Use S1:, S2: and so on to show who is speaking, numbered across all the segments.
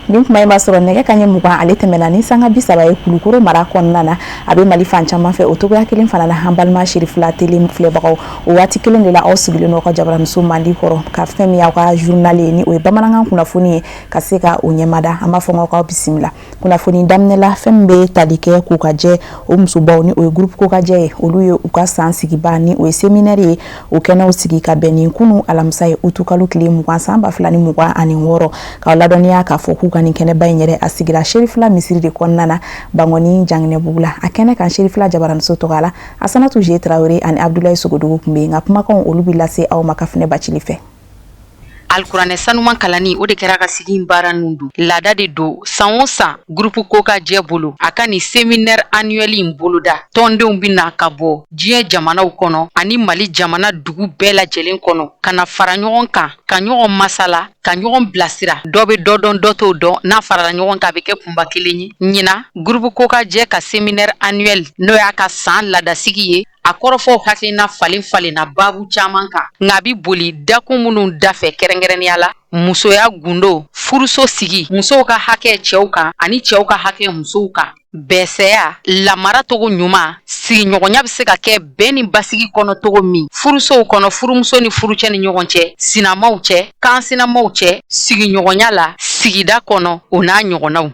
S1: Nin kuma in b'a sɔrɔ nɛgɛ ka ɲɛ 20 ale tɛmɛna ni sanga 30 ye Kulukoro mara kɔnɔna na. A bɛ Mali fan caman fɛ o togoya kelen fana na. An balima Serifila télé filɛbagaw, o waati kelen de la aw sigilen don aw ka jabaraniso mandi kɔrɔ ka fɛn min y'aw ka journal ye, ni o ye bamanankan kunnafoni ye, ka se ka o ɲɛmada. An b'a fɔ k'aw bisimila. Kunnafoni daminɛla, fɛn min bɛ tali kɛ Kokajɛ, o musobaw, ni o ye groupe Kokajɛ ye, olu ye u ka san sigiba, ni o ye séminaire ye, o kɛnɛw sigi ka bɛn ni kunu alamisa ye, utukalo tile 20 san 2026. K'aw ladɔnniya k'a fɔ k'u ka nin kɛnɛba in yɛrɛ, a sigira Serifila misiri de kɔnɔna na, Bangɔni Janginɛbugu la. A kɛnɛ kan, Serifila jabaraniso tɔgɔ la, Asanatu J Tarawele ani Abudulayi Sogodogo tun bɛ yen. Nka kumakanw, olu bɛ lase aw ma Kafinɛ Bacili fɛ.
S2: Alikuranɛ sanuman kalanni, o de kɛra ka sigi baara ninnu don. Laada de don, san o san, groupe Kokajɛ bolo, a ka nin séminaire annuel in boloda. Tɔndenw bɛ na ka bɔ diɲɛ jamanaw kɔnɔ ani Mali jamana dugu bɛɛ lajɛlen kɔnɔ ka na fara ɲɔgɔn kan, ka ɲɔgɔn masala, ka ɲɔgɔn bilasira. Dɔ bɛ dɔ dɔn, dɔ t'o dɔn. N'a farala ɲɔgɔn kan, a bɛ kɛ kunba kelen ye. Ɲina, groupe Kokajɛ ka séminaire annuel, n'o y'a ka san laadasigi ye, a kɔrɔfɔw hakilina falen falenna baabu caman kan, nka a bɛ boli dakun minnu dafɛ, kɛrɛnkɛrɛnnenya la musoya gundo, furuso sigi, musow ka hakɛ cɛw kan ani cɛw ka hakɛ musow kan, bɛsɛya, lamara togo ɲuman, sigiɲɔgɔnya bɛ se ka kɛ bɛn ni basigi kɔnɔ cogo min furusow kɔnɔ, furumuso ni furucɛ ni ɲɔgɔn cɛ, sinamaw cɛ, kan sinamaw cɛ, sigiɲɔgɔnya la sigida kɔnɔ, o n'a ɲɔgɔnnaw.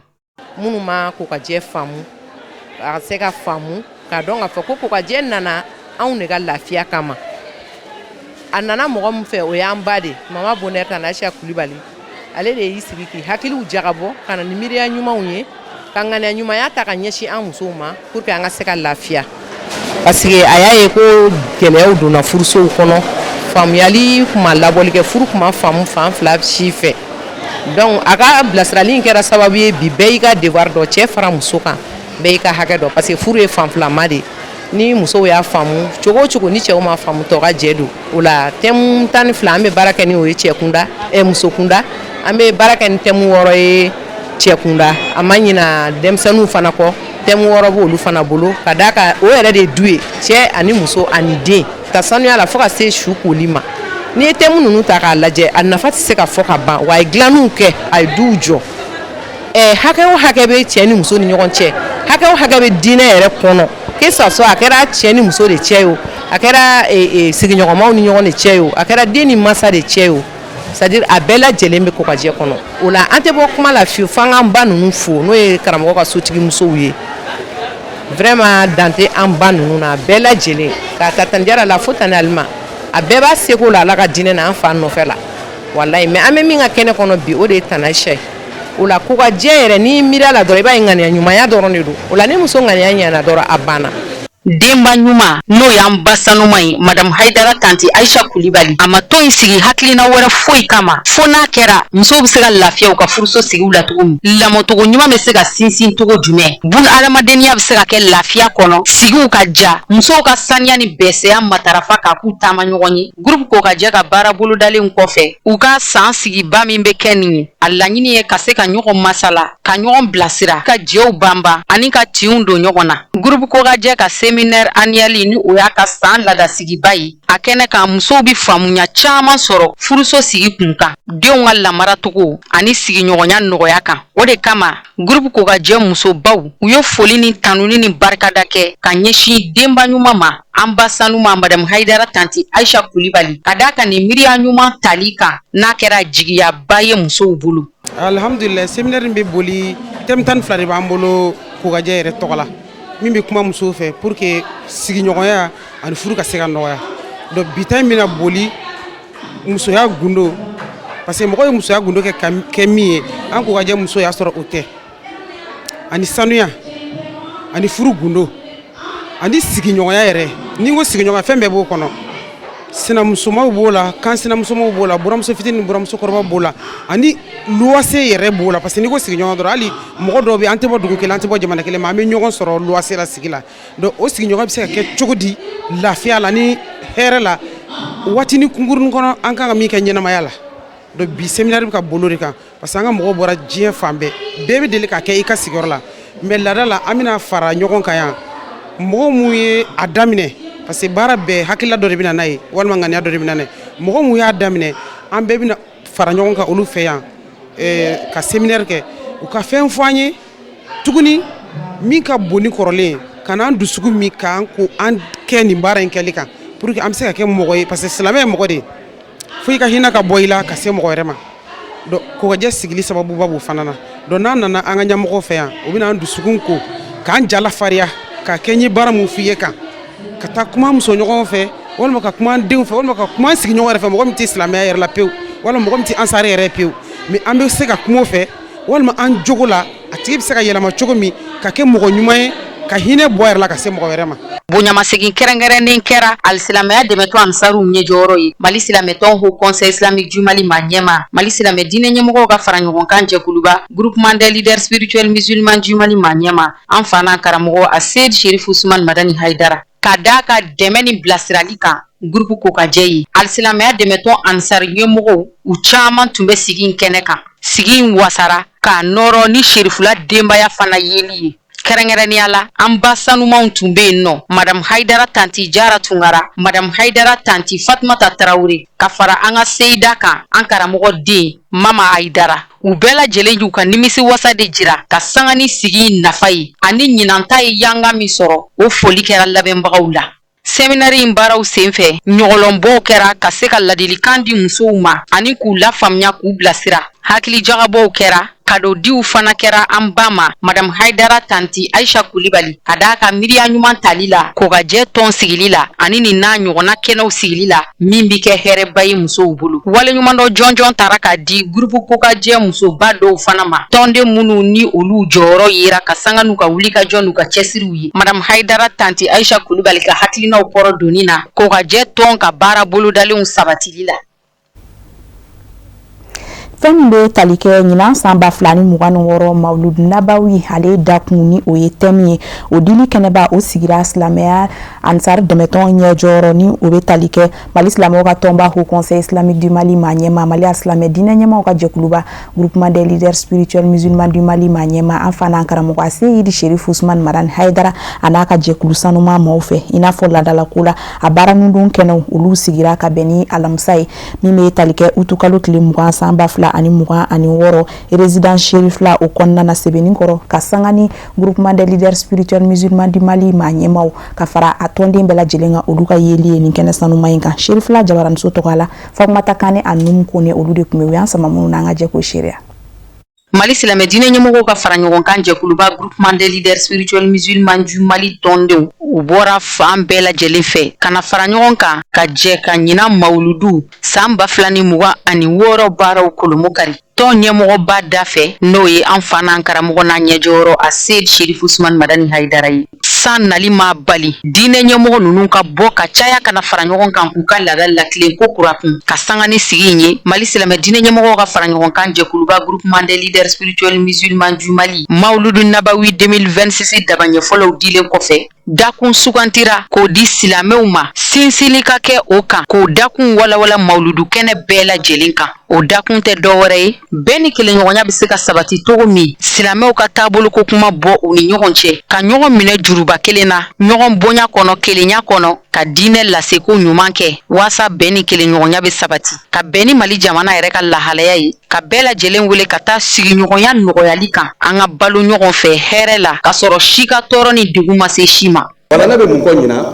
S3: Minnu ma Kokajɛ faamu, a ka se ka faamu k'a dɔn k'a fɔ ko Kokajɛ nana anw de ka lafiya kama. A nana mɔgɔ min fɛ, o y'an ba de, Mama Bonheur Tante Ayisa Kulibali. Ale de y'i sigi k'i hakiliw jagabɔ ka na ni miiriya ɲumanw ye, ka ŋaniya ɲumanya ta ka ɲɛsin an musow ma pour que an ka se ka lafiya, parce que a y'a ye ko gɛlɛyaw donna furusow kɔnɔ, faamuyali kuma labɔli kɛ, furu kuma faamu fan fila si fɛ. Donc a ka bilasirali in kɛra sababu ye bi, bɛɛ y'i ka devoir dɔn, cɛ fara muso kan, bɛɛ y'i ka hakɛ dɔn, parce que furu ye fan filama de ye. Ni musow y'a faamu cogo o cogo, ni cɛw ma faamu, tɔ ka jɛ don o la. Thème 12, an bɛ baara kɛ ni o ye cɛ kunda, muso kunda. An bɛ baara kɛ ni thème 6 ye cɛ kunda. A ma ɲina denmisɛnninw fana kɔ, thème 6 b'olu fana bolo, ka d'a kan o yɛrɛ de ye du ye, cɛ ani muso ani den, ka sanuya la fo ka se su koli ma. N'i ye thème ninnu ta k'a lajɛ, a nafa tɛ se ka fɔ ka ban. Wa a ye dilanniw kɛ, a ye duw jɔ. Hakɛ o hakɛ bɛ cɛ ni muso ni ɲɔgɔn cɛ, hakɛ o hakɛ bɛ diinɛ yɛrɛ kɔnɔ, que ça soit a kɛra cɛ ni muso de cɛ ye o, a kɛra sigiɲɔgɔnmaw ni ɲɔgɔn de cɛ ye o, a kɛra den ni masa de cɛ ye o, c'est à dire a bɛɛ lajɛlen bɛ Kokajɛ kɔnɔ. O la, an tɛ bɔ kuma la fiyewu f'an k'an ba ninnu fo, n'o ye karamɔgɔ ka sotigi musow ye. Vraiment, dan tɛ an ba ninnu na. A bɛɛ lajɛlen, k'a ta Tante Jara la fo Tante Alima, a bɛɛ b'a seko la Ala ka diinɛ na, an fa nɔfɛ la, walayi. Mais an bɛ min ka kɛnɛ kɔnɔ bi, o de ye Tante Ayisa ye. O la, Kokajɛ yɛrɛ, n'i miiri a la dɔrɔn, i b'a ye ŋaniya ɲumanya dɔrɔn de don. O la, ni muso ŋaniya ɲɛna dɔrɔn, a banna.
S2: Denba ɲuman, n'o y'an ba sanuma ye, Madamu Hayidara Tanti Ayisa Kulibali, a ma to in sigi hakilina wɛrɛ foyi kama fo n'a kɛra musow bɛ se ka lafiya u ka furuso sigiw la cogo min, lamɔcogo ɲuman bɛ se ka sinsin cogo jumɛn, bun adamadenya bɛ se ka kɛ lafiya kɔnɔ, sigiw ka ja, musow ka saniya ni bɛsɛya matarafa k'a k'u taama ɲɔgɔn ye. Groupe Kokajɛ ka baara bolodalen kɔfɛ, u ka san sigiba min bɛ kɛ nin ye, a laɲini ye ka se ka ɲɔgɔn masala, ka ɲɔgɔn bilasira, ka jɛw banban ani ka tinw don ɲɔgɔn na. Groupe Kokajɛ ka séminaire annuel, ni o y'a ka san laadasigiba ye, a kɛnɛ kan, musow bɛ faamuya caman sɔrɔ furuso sigi kun kan, denw ka lamaracogo ani sigiɲɔgɔnya nɔgɔya kan. O de kama, groupe Kokajɛ musobaw, u ye foli ni tanuni ni barikada kɛ ka ɲɛsin denba ɲuman ma, an ba sanuma, Madamu Hayidara Tanti Ayisa Kulibali, ka d'a kan nin miiriya ɲuman tali kan, n'a kɛra jigiyaba ye musow bolo.
S4: Alhamdulillah, séminaire in bɛ boli thème 12 de b'an bolo Kokajɛ yɛrɛ tɔgɔ la, min bɛ kuma musow fɛ pour que sigiɲɔgɔnya ani furu ka se ka nɔgɔya. Donc bi ta in bɛna boli musoya gundo, parce que mɔgɔ ye musoya gundo kɛ ka kɛ min ye, an Kokajɛ muso y'a sɔrɔ o tɛ, ani sanuya ani furu gundo ani sigiɲɔgɔnya yɛrɛ. Ni n ko sigiɲɔgɔnya, fɛn bɛɛ b'o kɔnɔ: sinamusomaw b'o la, kan sinamusomaw b'o la, buramuso fitinin ni buramuso kɔrɔba b'o la, ani luwase yɛrɛ b'o la. Parce que n'i ko sigiɲɔgɔn dɔrɔn, hali mɔgɔ dɔw bɛ, an tɛ bɔ dugu kelen, an tɛ bɔ jamana kelen ma, an bɛ ɲɔgɔn sɔrɔ luwase la, sigi la. Donc o sigiɲɔgɔn bɛ se ka kɛ cogo di lafiya la ni hɛrɛ la, waatinin kunkurunin kɔnɔ, an kan ka min kɛ ɲɛnamaya la? Donc bi séminaire bɛ ka bolo de kan, parce que an ka mɔgɔw bɔra diɲɛ fan bɛɛ. Bɛɛ bɛ deli ka kɛ i ka sigiyɔrɔ la, mais laada la, an bɛna fara ɲɔgɔn kan yan. Mɔgɔ mun ye a daminɛ, parce que baara bɛɛ hakilila dɔ de bɛ na n'a ye, walima ŋaniya dɔ de bɛ na n'a ye, mɔgɔ mun y'a daminɛ, an bɛɛ bɛna fara ɲɔgɔn kan olu fɛ yan ka séminaire kɛ. U ka fɛn fɔ an ye tuguni min ka bon ni kɔrɔlen, ka n'an dusukun min k'an ko an kɛ nin baara in kɛli kan, pour que an bɛ se ka kɛ mɔgɔ ye, parce que silamɛ ye mɔgɔ de ye, fo i ka hinɛ ka bɔ i la ka se mɔgɔ wɛrɛ ma. Donc kokajɛ sigili sababuba b'o fana na. Donc n'an nana an ka ɲɛmɔgɔw fɛ yan, u bɛna an dusukun ko k'an jala fariya ka kɛ n ye baara mun f'i ye kan ka taa kuma muso ɲɔgɔn fɛ, walima ka kuma an denw fɛ, walima ka kuma an sigiɲɔgɔn yɛrɛ fɛ, mɔgɔ min tɛ silamɛya yɛrɛ la pewu, walima mɔgɔ min tɛ ansari yɛrɛ pewu, mais an bɛ se ka kuma o fɛ, walima an jogo la a tigi bɛ se ka yɛlɛma cogo min ka kɛ mɔgɔ ɲuman ye, ka hinɛ bɔ yɛrɛ la ka se mɔgɔ wɛrɛ ma.
S2: Bonyamasegin kɛrɛnkɛrɛnnen kɛra alisilamɛya dɛmɛtɔn Ansaruw ɲɛjɔyɔrɔ ye, Mali silamɛtɔn Haut Conseil islamique du Mali maa ɲɛmaa, Mali silamɛ diinɛ ɲɛmɔgɔw ka fara ɲɔgɔn kan jɛkuluba Groupement des leaders spirituels musulmans du Mali maa ɲɛmaa, an fa n'an karamɔgɔ Aseyid Sherif Usman Madani Hayidara, ka d'a ka dɛmɛ ni bilasirali kan groupe Kokajɛ ye. Alisilamɛya dɛmɛtɔn Ansari ɲɛmɔgɔw, u caman tun bɛ sigi in kɛnɛ kan. Sigi in wasara k'a nɔrɔ ni Serifula denbaya fana yeli ye. Kɛrɛnkɛrɛnnenya la, an ba sanumanw tun bɛ yen nɔ, Madame Hayidara Tanti Jara Tunkara, Madame Hayidara Tanti Fatumata Tarawele, ka fara an ka seyida kan, an karamɔgɔ den Mama Hayidara. U bɛɛ lajɛlen y'u ka nimisi wasa de jira ka sanga ni sigi in nafa ye, ani ɲinanta ye yanga min sɔrɔ, o foli kɛra labɛnbagaw la. Séminaire in baaraw senfɛ, ɲɔgɔlɔnbɔw kɛra ka se ka ladilikan di musow ma ani k'u lafaamuya, k'u bilasira. Hakilijagabɔw kɛra, kadodiw fana kɛra an ba ma, Madame Hayidara Tanti Ayisa Kulibali, ka d'a ka miiriya ɲuman tali la kokajɛ tɔn sigili la ani nin n'a ɲɔgɔnna kɛnɛw sigili la, min bɛ kɛ hɛrɛba ye musow bolo. Waleɲumandɔn jɔnjɔn tara k'a di groupe Kokajɛ musoba dɔw fana ma, tɔnden minnu ni olu jɔyɔrɔ yera ka sanga n'u ka wulikajɔ n'u ka cɛsiriw ye Madame Hayidara Tanti Ayisa Kulibali ka hakilinaw kɔrɔ donni na kokajɛ tɔn ka baara bolodalenw sabatili la.
S1: Fɛn min bɛ tali kɛ ɲinan san 2026 Mawuludu Nabawi, ale dakun ni o ye thème ye, o dili kɛnɛba o sigira silamɛya Ansar dɛmɛtɔn ɲɛjɔyɔrɔ, ni o bɛ tali kɛ Mali silamɛw ka tɔnba Haut Conseil islamique du Mali maa ɲɛmaa, Mali silamɛ diinɛ ɲɛmaaw ka jɛkuluba Groupement des leaders spirituels musulmans du Mali maa ɲɛmaa, an fa n'an karamɔgɔ Aseyidi Sherif Usman Madani Hayidara, a n'a ka jɛkulu sanuma maaw fɛ. I n'a fɔ laadalako la, a baara nundon kɛnɛw, olu sigira ka bɛn ni alamisa ye min bɛ tali kɛ utukalo tile 20 san 2026, résidence Cherifla o kɔnɔna na, Sebenikɔrɔ, ka sanga ni Groupement des leaders spirituels musulmans du Mali maa ɲɛmaaw ka fara a tɔnden bɛɛ lajɛlen kan, olu ka yeli ye nin kɛnɛ sanuma in kan. Cherifla jabaraniso tɔgɔ la, Fatumata Kane a Numu Kone, olu de tun bɛ. U y'an sama minnu na, an ka jɛ k'o seereya.
S2: Mali silamɛ diinɛ ɲɛmɔgɔw ka fara ɲɔgɔn kan jɛkuluba Groupement des leaders spirituels musulmans du Mali tɔndenw, u bɔra fan bɛɛ lajɛlen fɛ ka na fara ɲɔgɔn kan ka jɛ ka ɲinan mawuludu san 2026 baaraw kolomo kari tɔn ɲɛmɔgɔba da fɛ, n'o ye an fa n'an karamɔgɔ n'a ɲɛjɔyɔrɔ Aseyid Sherif Usman Madani Hayidara ye. San nali ma bali diinɛ ɲɛmɔgɔ ninnu ka bɔ ka caya ka na fara ɲɔgɔn kan k'u ka laada latilen ko kura kun ka sanga ni sigi in ye. Mali silamɛ diinɛ ɲɛmɔgɔw ka fara ɲɔgɔn kan jɛkuluba Groupement des leaders spirituels musulmans du Mali Mawuludu Nabawi 2026 daba ɲɛfɔlɔw dilen kɔfɛ, dakun sugantira k'o di silamɛw ma, sinsinli ka kɛ o kan, k'o dakun walawala mawuludu kɛnɛ bɛɛ lajɛlen kan. O dakun tɛ dɔwɛrɛ ye, bɛɛ ni kelenɲɔgɔnya bɛ se ka sabati cogo min, silamɛw ka taaboloko kuma bɔ u ni ɲɔgɔn cɛ, ka ɲɔgɔn minɛ juruba kelen na, ɲɔgɔn bonya kɔnɔ, kelenya kɔnɔ, ka diinɛ laseko ɲuman kɛ waasa bɛn ni kelenɲɔgɔnya bɛ sabati, ka bɛn ni Mali jamana yɛrɛ ka lahalaya ye, ka bɛɛ lajɛlen wele ka taa sigiɲɔgɔnya nɔgɔyali kan, an ka balo ɲɔgɔn fɛ hɛrɛ la, ka sɔrɔ si ka tɔɔrɔ ni degun ma se si ma.
S5: Wala ne bɛ mun kɔ ɲinan?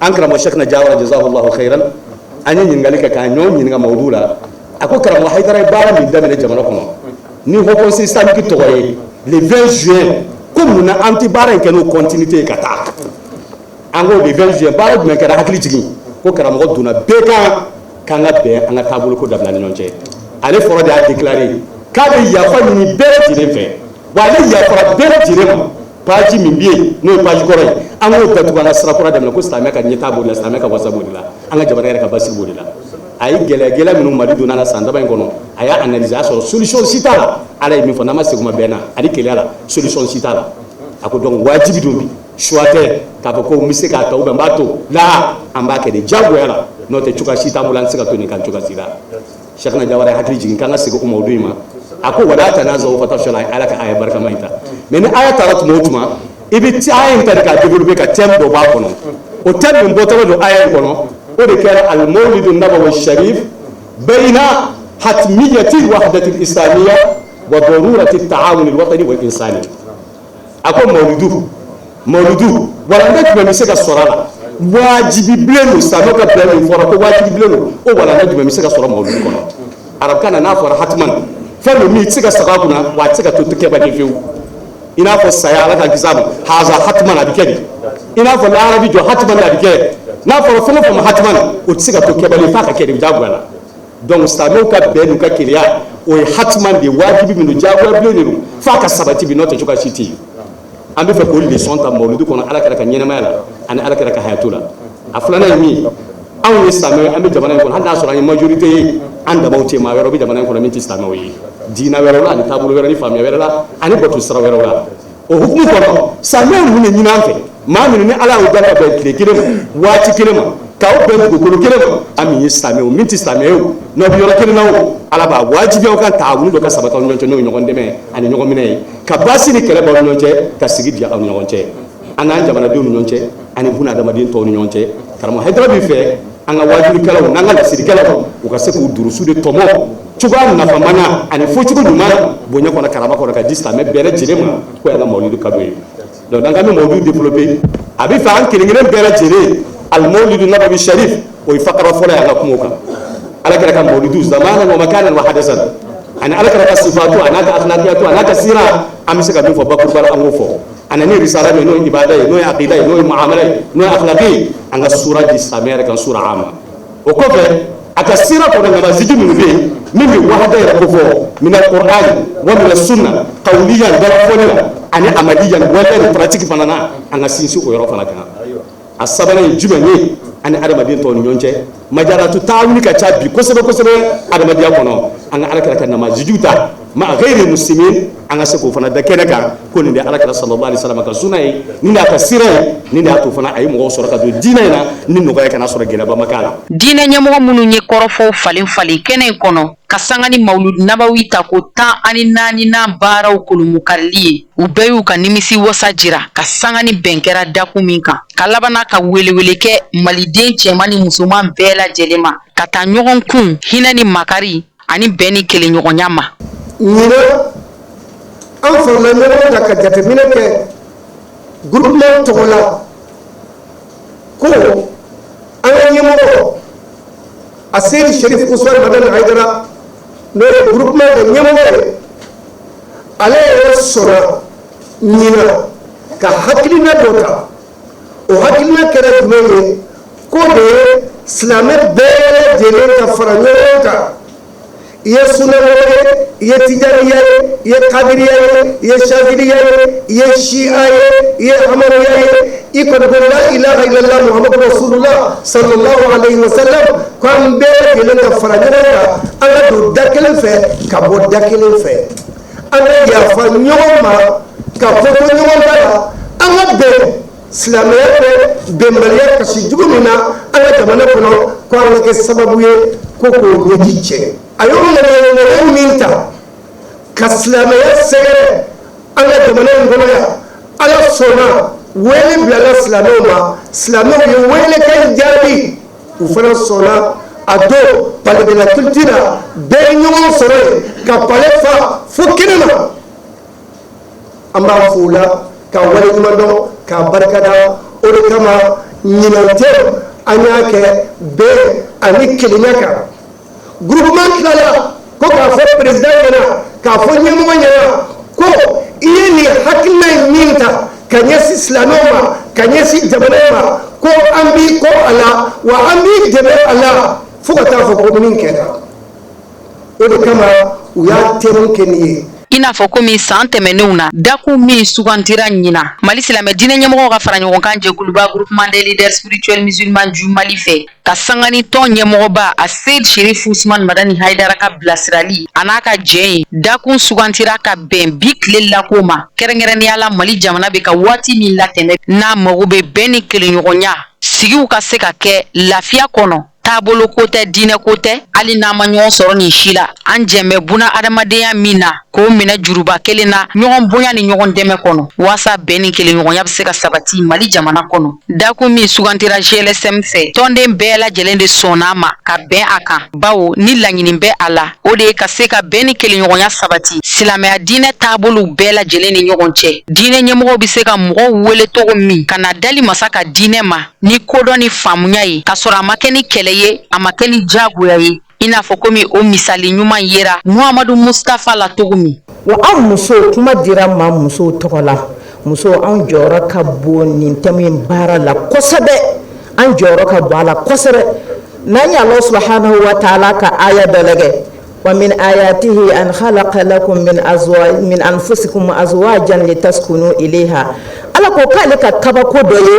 S5: An karamɔgɔ Cheikhna Jawara, jazakallahu khairan, an ye ɲininkali kɛ k'a ɲɔgɔn ɲininka mawudu la. A ko karamɔgɔ Hayidara ye baara min daminɛ jamana kɔnɔ ni Haut Conseil islamique tɔgɔ ye le 20 juin, ko mun na an tɛ baara in kɛ n'o continuité ye ka taa? An ko le 20 juin, baara jumɛn kɛra? Hakili jigin ko karamɔgɔ donna bɛɛ kan k'an ka bɛn, an ka taabolo ko dabila ni ɲɔgɔn cɛ. Ale fɔlɔ de y'a déclaré k'a bɛ yafa ɲini bɛɛ lajɛlen fɛ, wa ale yafara bɛɛ lajɛlen ma. Page min bɛ yen, n'o ye page kɔrɔ ye, an k'o datugu, an ka sira kura daminɛ, ko silamɛ ka ɲɛtaa b'o de la, silamɛ ka wasa b'o de la, an ka jamana yɛrɛ ka basigi b'o de la. A ye gɛlɛya gɛlɛya minnu Mali donna la san dama in kɔnɔ, a y'a analyser, a y'a sɔrɔ solution si t'a la. Ala ye min fɔ, n'an ma segin ma bɛn na ani keleya la, solution si t'a la. A ko donc wajibi don bi, choix tɛ k'a fɔ ko n bɛ se k'a ta ou bien n b'a to la, an b'a kɛ de diyagoya la, n'o tɛ cogoya si t'an bolo, an tɛ se ka to nin kan cogoya si la. Cheikhna Jawara ye hakili jigin k'an ka segin o mawudu in ma. A ko wala tanazaw fatafshalu, Ala ka aya barikama in ta. Mais ni aya taara tuma o tuma, i bɛ aya in ta de k'a développer, ka thème dɔ b'a kɔnɔ. O thème min bɔtɔla don aya in kɔnɔ, o de kɛra al-mawlidu nabawi sharif bayna hatmiyati wahdati islamiyya. wa darurati taawun alwatani wal insani. A ko mawludu, mawludu walanda jumɛn bɛ se ka sɔrɔ a la? Wajibi bilen don, silamɛw ka bɛn min fɔra ko wajibi bilen don, o walanda jumɛn bɛ se ka sɔrɔ mawludu kɔnɔ? Arabukan na, n'a fɔra hatiman, fɛn min min i tɛ se ka segin a kunna, wa a tɛ se ka to kɛbali fiyewu. I n'a fɔ saya, Ala ka kisi a ma, haza hatiman, a bɛ kɛ de. I n'a fɔ lahara bi jɔ, hatiman, a bɛ kɛ. N'a fɔra fɛn o fɛn ma hatiman, o tɛ se ka to kɛbali, f'a ka kɛ de, diyagoya la. Donc silamɛw ka bɛn n'u ka kelenya, o ye hatiman de ye, wajibi min don, diyagoya bilen de don, f'a ka sabati bi, n'o tɛ cogoya si tɛ yen. An bɛ fɛ k'o leçon ta mawuludu kɔnɔ, Ala kira ka ɲɛnamaya la ani Ala kira ka hayatu la. A filanan ye min ye, anw ye silamɛw ye, an bɛ jamana in kɔnɔ, hali n'a sɔrɔ an ye majorité ye, an damaw tɛ, maa wɛrɛw bɛ jamana in kɔnɔ min tɛ silamɛw ye, diinɛ wɛrɛw la ani taabolo wɛrɛ ni faamuya wɛrɛ la ani bato sira wɛrɛw la. O hukumu kɔnɔ, silamɛw ninnu de ɲini an fɛ, maa minnu ni Ala y'u da ka bɛn tile kelen ma, waati kelen ma, k'aw bɛn dugukolo kelen ma, an min ye silamɛ o, min tɛ silamɛ ye o, n'aw bɛ yɔrɔ kelen na o, Ala b'a wajibiya aw kan taawunu dɔ ka sabati aw ni ɲɔgɔn cɛ, n'o ye ɲɔgɔn dɛmɛ ani ɲɔgɔn minɛ ye, ka baasi ni kɛlɛ bɔ aw ni ɲɔgɔn cɛ, ka sigi diya aw ni ɲɔgɔn cɛ, an n'an jamanadenw ni ɲɔgɔn cɛ, ani buna adamaden tɔw ni ɲɔgɔn cɛ. Karamɔgɔ Hayidara b'i fɛ an ka waajulikɛlaw n'an ka lasirikɛlaw, u ka se k'u durusu de tɔmɔ cogoya nafama na ani fɔcogo ɲuman, bonya kɔnɔ, karama kɔnɔ, ka di silamɛ bɛɛ lajɛlen ma, ko y'an ka mawuludu cadeau ye. Donc n'an k'an bɛ mawuludu développer, a bɛ fɛ an kelen kelen bɛɛ lajɛlen, al-mawlidu nabawi sharif, o ye fakara fɔlɔ ye an ka kuma o kan. Ala kira ka mawuludu zamanan wa makanan wa hadasan, ani Ala kira ka sifatu, a n'a ka akhlaqiyatu, a n'a ka sira, an bɛ se ka min fɔ bakuruba la, an k'o fɔ. A nana ni risala min, n'o ye ibada ye, n'o ye aqida ye, n'o ye muamala ye, n'o ye akhlaqi ye, an ka sura di silamɛ yɛrɛ kan, sura ama. O kɔfɛ, a ka sira kɔnɔ, namaziji minnu bɛ yen min bɛ wahada yɛrɛ kofɔ, min al-Qur'an wa min sunna, qawliyan, dalafɔli la, ani amaliyan, waleya ni pratique fana na, an ka sinsin o yɔrɔ fana kan. A sabanan ye jumɛn ye? Ani adamaden tɔw ni ɲɔgɔn cɛ, majaratu taawuni ka ca bi kosɛbɛ kosɛbɛ adamadenya kɔnɔ. An ka Ala kira ka namazijiw ta ma ghayri muslimin, an ka se k'o fana da kɛnɛ kan, ko nin de ye Ala kira sallallahu alaihi wasallam ka sunna ye, nin de y'a ka sira ye, nin de y'a to fana a ye mɔgɔw sɔrɔ ka don diinɛ in na ni nɔgɔya, kana sɔrɔ gɛlɛyaba ma k'a la.
S2: Diinɛ ɲɛmɔgɔ minnu ye kɔrɔfɔw falen falen kɛnɛ in kɔnɔ, ka sanga ni mawulud nabawi ta ko 14nan baaraw kolomukarili ye, u bɛɛ y'u ka nimisi wasa jira ka sanga ni bɛn kɛra dakun min kan, ka labana ka welewele kɛ maliden cɛman ni musoman bɛɛ lajɛlen ma ka taa ɲɔgɔn kun hinɛ ni makari ani bɛn ni kelenɲɔgɔnya ma.
S6: Ɲinan, an farala ɲɔgɔn kan ka jateminɛ kɛ groupement tɔgɔ la, ko an ka ɲɛmɔgɔ a Seyidi Sherif Usman Madani Hayidara, n'o ye groupement ka ɲɛmɔgɔ ye, ale yɛrɛ sɔnna ɲinan ka hakilina dɔ ta. O hakilina kɛra jumɛn ye? Ko de ye silamɛ bɛɛ lajɛlen ka fara ɲɔgɔn kan, i ye sunamɔgɔ ye, i ye tijaniya ye, i ye kadiriya ye, i ye shaziliya ye, i ye shia ye, i ye hamawiya ye, i kɔni ko la ilaha illallah muhammadu rasulullah sallallahu alayhi wa sallam, ko an bɛɛ lajɛlen ka fara ɲɔgɔn kan, an ka don da kelen fɛ ka bɔ da kelen fɛ, an ka yafa ɲɔgɔn ma ka fɔ ko ɲɔgɔn da la, an ka bɛn. Silamɛya bɛ bɛnbaliya kasi jugu min na an ka jamana kɔnɔ, ko an ka kɛ sababu ye ko k'o ɲɛji cɛ. A y'o ŋaniya min ta ka silamɛya sɛgɛrɛ an ka jamana in kɔnɔ yan, Ala sɔnna, wele bilala silamɛw ma, silamɛw ye welekan jaabi, u fana sɔnna. A don palais de la culture la, bɛɛ ye ɲɔgɔn sɔrɔ yen ka palais fa fo kɛnɛ ma. An b'a fo la ka waleɲuman dɔn k'a barikada. O de kama ɲinan tɛ, an y'a kɛ bɛn ani kelenya kan. Groupement tilala ko k'a fɔ président ɲɛna, k'a fɔ ɲɛmɔgɔ ɲɛna, ko i ye nin hakilina in min ta ka ɲɛsin silamɛw ma, ka ɲɛsin jamana ma, ko an b'i kɔ a la, wa an b'i dɛmɛ a la fo ka taa fɔ ko min kɛra. O de kama u y'a thème kɛ nin ye.
S2: I n'a fɔ komi san tɛmɛnenw na, dakun min sugantira ɲinan Mali silamɛ diinɛ ɲɛmɔgɔw ka fara ɲɔgɔn kan jɛkuluba Groupement des leaders spirituels musulmans du Mali fɛ, ka sanga ni tɔn ɲɛmɔgɔba a Seyid Sherif Usman Madani Hayidara ka bilasirali a n'a ka jɛ ye, dakun sugantira ka bɛn bi tile lako ma, kɛrɛnkɛrɛnnenya la Mali jamana bɛ ka waati min latɛmɛ, n'a mago bɛ bɛn ni kelenɲɔgɔnya sigiw ka se ka kɛ lafiya kɔnɔ. Taabolo ko tɛ, diinɛ ko tɛ, hali n'an ma ɲɔgɔn sɔrɔ nin si la, an jɛn bɛ buna adamadenya min na, k'o minɛ juruba kelen na, ɲɔgɔn bonya ni ɲɔgɔn dɛmɛ kɔnɔ, waasa bɛn ni kelenɲɔgɔnya bɛ se ka sabati Mali jamana kɔnɔ. Dakun min sugantira GLSM fɛ, tɔnden bɛɛ lajɛlen de sɔnna a ma ka bɛn a kan, bawo ni laɲini bɛ a la, o de ye ka se ka bɛn ni kelenɲɔgɔnya sabati silamɛya diinɛ taabolow bɛɛ lajɛlen ni ɲɔgɔn cɛ. Diinɛ ɲɛmɔgɔw bɛ se ka mɔgɔw wele cogo min ka na dali masa ka diinɛ ma ni kodɔn ni faamuya ye, k'a sɔrɔ a ma kɛ ni kɛlɛ ye, a ma kɛ ni jagoya ye, i n'a fɔ komi o misali ɲuman yera Muhamadu Mustafa la cogo min.
S7: Wa anw musow, kuma dira ma musow tɔgɔ la, musow, anw jɔyɔrɔ ka bon nin thème in baara la kosɛbɛ, an jɔyɔrɔ ka bon a la kosɛbɛ. N'an ye Alahu subahanahu wa taala ka aya dɔ lajɛ, wa min ayatihi an khalaqa lakum min azwa min anfusikum azwajan litaskunu ilayha. Ala ko k'ale ka kabako dɔ ye,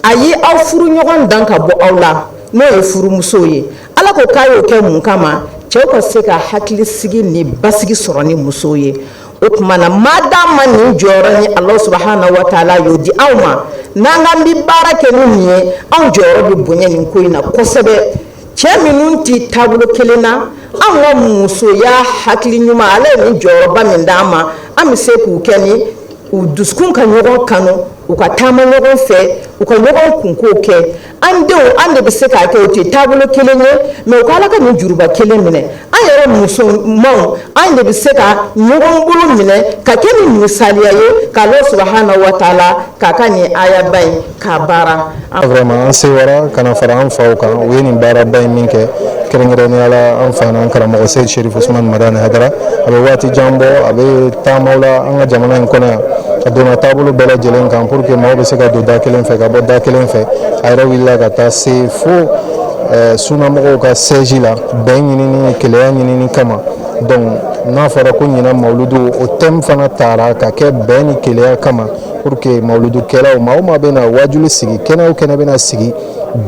S7: a ye aw furuɲɔgɔn dan ka bɔ aw la, n'o ye furumusow ye. Ala ko k'a y'o kɛ mun kama? Cɛw ka se ka hakilisigi ni basigi sɔrɔ ni musow ye. O tuma na, madama nin jɔyɔrɔ ni Alahu subahana wa taala y'o di anw ma, n'an k'an bɛ baara kɛ ni nin ye, anw jɔyɔrɔ bɛ bonya nin ko in na kosɛbɛ. Cɛ minnu tɛ taabolo kelen na, anw ka musoya hakili ɲuman, Ala ye nin jɔyɔrɔba min d'an ma, an bɛ se k'u kɛ ni u dusukun ka ɲɔgɔn kanu, u ka taama ɲɔgɔn fɛ, u ka ɲɔgɔn kunko kɛ. An denw, an de bɛ se k'a kɛ, o tɛ taabolo kelen ye, mais u ka Ala ka nin juruba kelen minɛ. An yɛrɛ musomanw, an de bɛ se ka ɲɔgɔn bolo minɛ ka kɛ ni misaliya ye ka Ala subahana wa taala k'a ka nin ayaba in k'a baara.
S8: Vraiment, an sewara ka na fara an faw kan, u ye nin baaraba in min kɛ, kɛrɛnkɛrɛnnenya la an fa n'an karamɔgɔ Seyid Sherif Usman Madani Hayidara. A bɛ waati jan bɔ a bɛ taamaw la an ka jamana in kɔnɔ yan, a donna taabolo bɛɛ lajɛlen kan pour que maaw bɛ se ka don da kelen fɛ ka bɔ da kelen fɛ. A yɛrɛ wulila ka taa se fo sunamɔgɔw ka siège la, bɛn ɲinini, keleya ɲinini kama. Donc n'a fɔra ko ɲinan mawuludu, o thème fana taara ka kɛ bɛn ni keleya kama, pour que mawuludukɛlaw, maa o maa bɛna wajuli sigi, kɛnɛ o kɛnɛ bɛna sigi,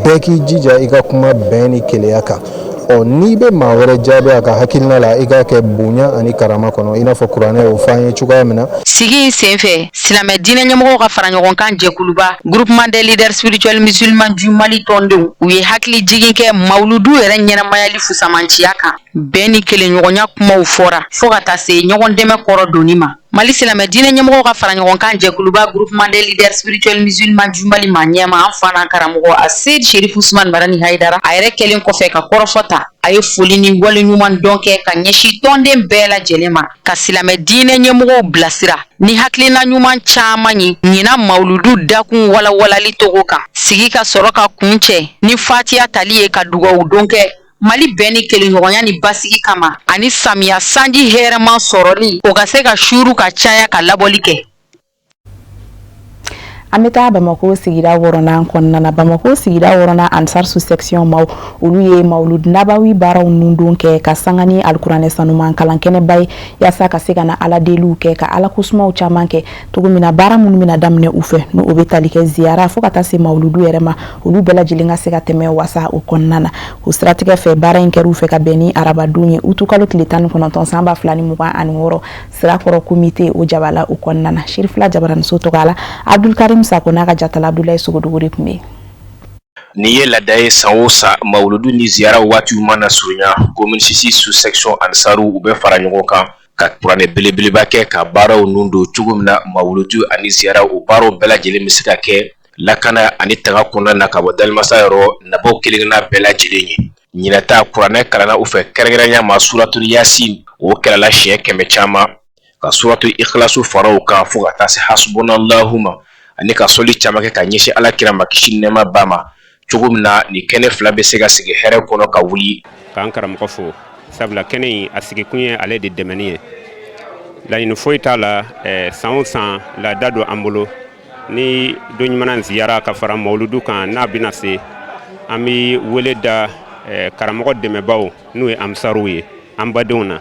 S8: bɛɛ k'i jija i ka kuma bɛn ni keleya kan. Ɔ, n'i bɛ maa wɛrɛ jaabi a ka hakilina la, i k'a kɛ bonya ani karama kɔnɔ, i n'a fɔ kuranɛ y'o fɔ an ye cogoya min na.
S2: Sigi in senfɛ, silamɛ diinɛ ɲɛmɔgɔw ka fara ɲɔgɔn kan jɛkuluba Groupement des leaders spirituels musulmans du Mali tɔndenw, u ye hakili jigin kɛ mawuludu yɛrɛ ɲɛnamayali fusamanciya kan. Bɛn ni kelenɲɔgɔnya kumaw fɔra fo ka taa se ɲɔgɔn dɛmɛ kɔrɔ donni ma. Mali silamɛ diinɛ ɲɛmɔgɔw ka fara ɲɔgɔn kan jɛkuluba Groupement des leaders spirituels musulmans du Mali maa ɲɛmaa, an fa n'an karamɔgɔ a Seyid Sherif Usman Madani Hayidara, a yɛrɛ kɛlen kɔfɛ ka kɔrɔfɔ ta, a ye foli ni waleɲuman dɔn kɛ ka ɲɛsin tɔnden bɛɛ lajɛlen ma, ka silamɛ diinɛ ɲɛmɔgɔw bilasira ni hakilina ɲuman caman ye ɲinan mawuludu dakun walawalali togo kan. Sigi ka sɔrɔ ka kuncɛ ni fatiya tali ye ka dugawu don kɛ Mali bɛn ni kelenɲɔgɔnya ni basigi kama, ani samiya sanji hɛrɛman sɔrɔli, o ka se ka suuru ka caya ka labɔli kɛ.
S1: An bɛ taa Bamakɔ sigida wɔɔrɔnan kɔnɔna na. Bamakɔ sigida wɔɔrɔnan Ansar sous section maaw, olu ye Mawulud Nabawi baaraw nundon kɛ ka sanga ni alikuranɛ sanuman kalan kɛnɛba ye, yaasa ka se ka na ala deliw kɛ, ka ala kosumaw caman kɛ cogo min na, baara minnu bɛna daminɛ u fɛ, n'o bɛ tali kɛ ziyara fo ka taa se mawuludu yɛrɛ ma, olu bɛɛ lajɛlen ka se ka tɛmɛ wasa o kɔnɔna na. O siratigɛ fɛ, baara in kɛra u fɛ ka bɛn ni arabadon ye, utukalo tile 19 san 2026, Sirakɔrɔ komite o jabala o kɔnɔna na. Sirifila jabaraniso tɔgɔ la, Abdulkarim Sako n'a ka jatala Abdulayi Sogodogo de tun bɛ yen.
S9: Nin ye laada ye, san o san mawuludu ni ziyara waatiw mana surunya, commune 6 sous section ansaru, u bɛ fara ɲɔgɔn kan ka kuranɛ belebeleba kɛ ka baaraw nun don cogo min na mawuludu ani ziyara, o baaraw bɛɛ lajɛlen bɛ se ka kɛ lakana ani tanga kɔnɔna na ka bɔ dalimasa yɔrɔ nabaw kelenkelenna bɛɛ lajɛlen ye. Ɲinan ta, kuranɛ kalanna u fɛ, kɛrɛnkɛrɛnya ma suratul yasin, o kalanna siɲɛ 100 caman, ka suratul ikhlasu fara o kan fo ka taa se hasubunallahu ma, ani ka sɔli caman kɛ ka ɲɛsin ala kira ma, kisi ni nɛɛma b'a ma, cogo min na nin kɛnɛ fila bɛ se ka sigi hɛrɛ kɔnɔ ka wuli.
S10: K'an karamɔgɔ fo, sabula kɛnɛ in a sigikun ye ale de dɛmɛni ye, laɲini foyi t'a la. San o san laada don an bolo, ni don ɲuman ziyara ka fara mawuludu kan n'a bɛna se, an bɛ wele da karamɔgɔ dɛmɛbaw, n'o ye ansaruw ye, an badenw na,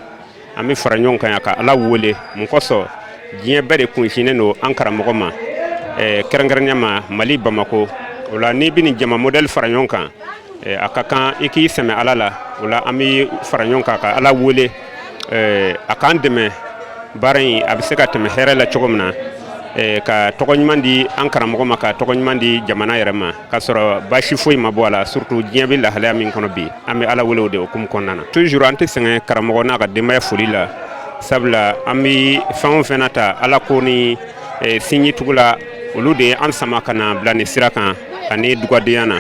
S10: an bɛ fara ɲɔgɔn kan yan ka Ala wele. Mun kosɔn? Diɲɛ bɛɛ de kunsinnen don an karamɔgɔ ma, kɛrɛnkɛrɛnya ma Mali Bamakɔ. O la, n'i bɛ nin jama modèle fara ɲɔgɔn kan, a ka kan i k'i sɛmɛ Ala la. O la, an bɛ fara ɲɔgɔn kan ka Ala wele a k'an dɛmɛ, baara in a bɛ se ka tɛmɛ hɛrɛ la cogo min na. Ka tɔgɔ ɲuman di an karamɔgɔ ma, ka tɔgɔ ɲuman di jamana yɛrɛ ma, k'a sɔrɔ baasi foyi ma bɔ a la, surtout diɲɛ bɛ lahalaya min kɔnɔ bi. An bɛ Ala wele o de hukumu kɔnɔna na. Toujours an tɛ sɛgɛn karamɔgɔ n'a ka denbaya foli la, sabula an bɛ fɛn o fɛn na ta, Ala ko ni sinji tugu la, olu de ye an sama ka na bila nin sira kan ani dugadenya na.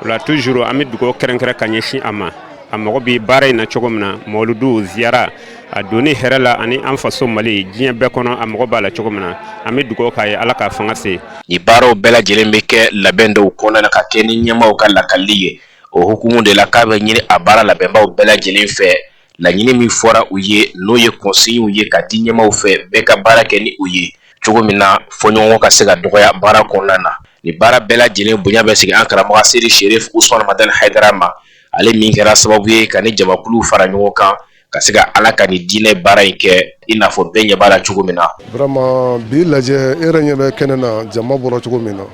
S10: O la, toujours an bɛ dugawu kɛrɛnkɛrɛn ka ɲɛsin a ma, a mago bɛ baara in na cogo min na, mawuludu ziyara a donni hɛrɛ la ani an faso Mali diɲɛ bɛɛ kɔnɔ, a mago b'a la cogo min na, an bɛ dugawu k'a ye, Ala k'a fanga se.
S9: Nin baaraw bɛɛ lajɛlen bɛ kɛ labɛn dɔw kɔnɔna na ka kɛ ni ɲɛmaaw ka lakalili ye. O hukumu de la, k'a bɛ ɲini a baara labɛnbaw bɛɛ lajɛlen fɛ, laɲini min fɔra u ye, n'o ye consignes ye ka di ɲɛmaaw fɛ, bɛɛ ka baara kɛ ni u ye cogo min na, fɔɲɔgɔnkɔ ka se ka dɔgɔya baara kɔnɔna na. Nin baara bɛɛ lajɛlen bonya bɛ segin an karamɔgɔ Seyidi Sherif Usman Madani Hayidara ma, ale min kɛra sababu ye ka ni jamakulu fara ɲɔgɔn kan ka se ka Ala ka nin diinɛ baara in kɛ, i n'a fɔ bɛɛ ɲɛ b'a la cogo min na.
S11: Vraiment, bi lajɛ, e yɛrɛ ɲɛ bɛ kɛnɛ na, jama bɔra cogo min na,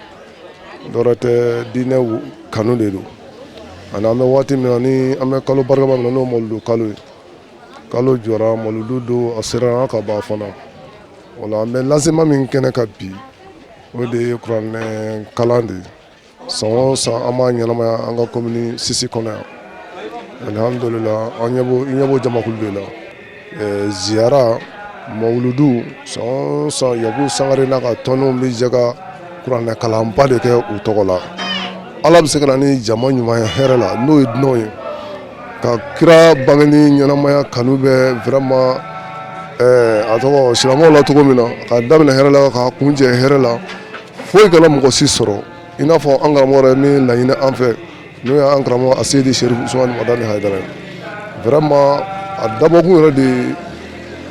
S11: dɔwɛrɛ tɛ, diinɛ kanu de don. Ani an bɛ waati min na, ni an bɛ kalo barikama min na, n'o mawuludu kalo ye, kalo jɔra, mawuludu don, a sera an ka ban fana. O la, an bɛ lancement min kɛnɛ kan bi, o de ye kuranɛ kalan de ye. San o san, an b'a ɲɛnamaya an ka commune six kɔnɔ yan. Alihamudulila, an ɲɛ b'o jamakulu de la. Ziyara, mawuludu, san o san, Yaku Sangare n'a ka tɔndenw bɛ jɛ ka kuranɛ kalanba de kɛ u tɔgɔ la. Ala bɛ se ka na ni jama ɲuman ye hɛrɛ la, n'o ye dunanw ye, ka kira bangeni ɲɛnamaya kanu bɛ vraiment a tɔgɔ silamɛw la cogo min na, ka daminɛ hɛrɛ la k'a kuncɛ hɛrɛ la, foyi kana mɔgɔ si sɔrɔ, i n'a fɔ an karamɔgɔ yɛrɛ min laɲini an fɛ, n'o y'an karamɔgɔ a Seyidi Sherif Usumani Madani Hayidara ye. Vraiment, a dabɔkun yɛrɛ de ye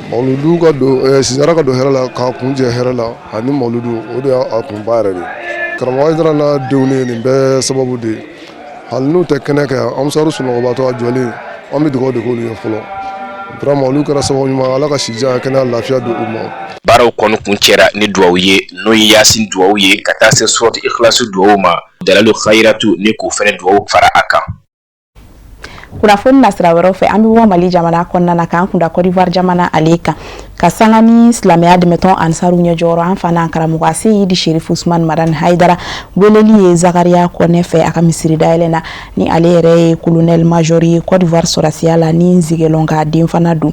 S11: mawuludu ka don, ziyara ka don hɛrɛ la k'a kuncɛ hɛrɛ la, ani mawuludu, o de y'a kunba yɛrɛ de ye. Karamɔgɔ Hayidara n'a denw ye nin bɛɛ sababu de ye. Hali n'u tɛ kɛnɛ kɛ yan, ansaru sunɔgɔbatɔ a jɔlen, an bɛ dugawu de k'olu ye fɔlɔ. Vraiment, olu kɛra sababu ɲuman, Ala ka si jan, kɛnɛya, lafiya don u ma.
S9: Baaraw kɔni kuncɛra ni duwawu ye, n'o ye Yasin duwawu ye, ka taa se suratu Ikhlasu duwawu ma, Dalalu Khayiratu ni k'o fɛnɛ duwawu fara a kan.
S1: Kunnafoni nasira wɛrɛw fɛ, an bɛ bɔ Mali jamana kɔnɔna na k'an kunda Côte d'Ivoire jamana ale kan, ka sanga ni silamɛya dɛmɛtɔn Ansaru ɲɛjɔyɔrɔ, an fa n'an karamɔgɔ Seyidi Sherif Usman Madani Hayidara weleli ye Zakaria Kɔnɛ fɛ a ka misiri dayɛlɛ na, ni ale yɛrɛ ye colonel major ye Côte d'Ivoire sɔrɔdasiya la, ni Ziguelon ka den fana don.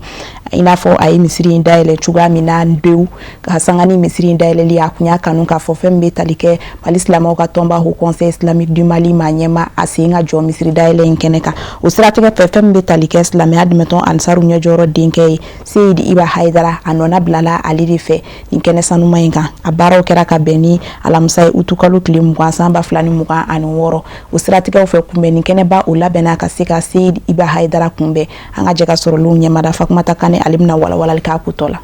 S1: I n'a fɔ a ye misiri in dayɛlɛ cogoya min na dewu, ka sanga ni misiri in dayɛlɛli, a kun y'a kanu k'a fɔ fɛn min bɛ tali kɛ Mali silamɛw ka tɔnba Haut Conseil islamique du Mali ma ɲɛma, a sen ka jɔ misiri dayɛlɛ in kɛnɛ kan. O siratigɛ fɛ, fɛn min bɛ tali kɛ silamɛya dɛmɛtɔn Ansaru ɲɛjɔyɔrɔ denkɛ ye, Seyidi Iba Hayidara, a nɔna bilala ale de fɛ nin kɛnɛ sanuma in kan. A baaraw kɛra ka bɛn ni alamisa ye, utukalo tile 20, san 2026. O siratigɛw fɛ, kunbɛn ni kɛnɛba o labɛnna ka se ka Seyidi Iba Hayidara kunbɛn. An ka jɛ ka sɔrɔlenw ɲɛmada Fatumata Kane, ale bɛna walawalali k'a ko tɔ la.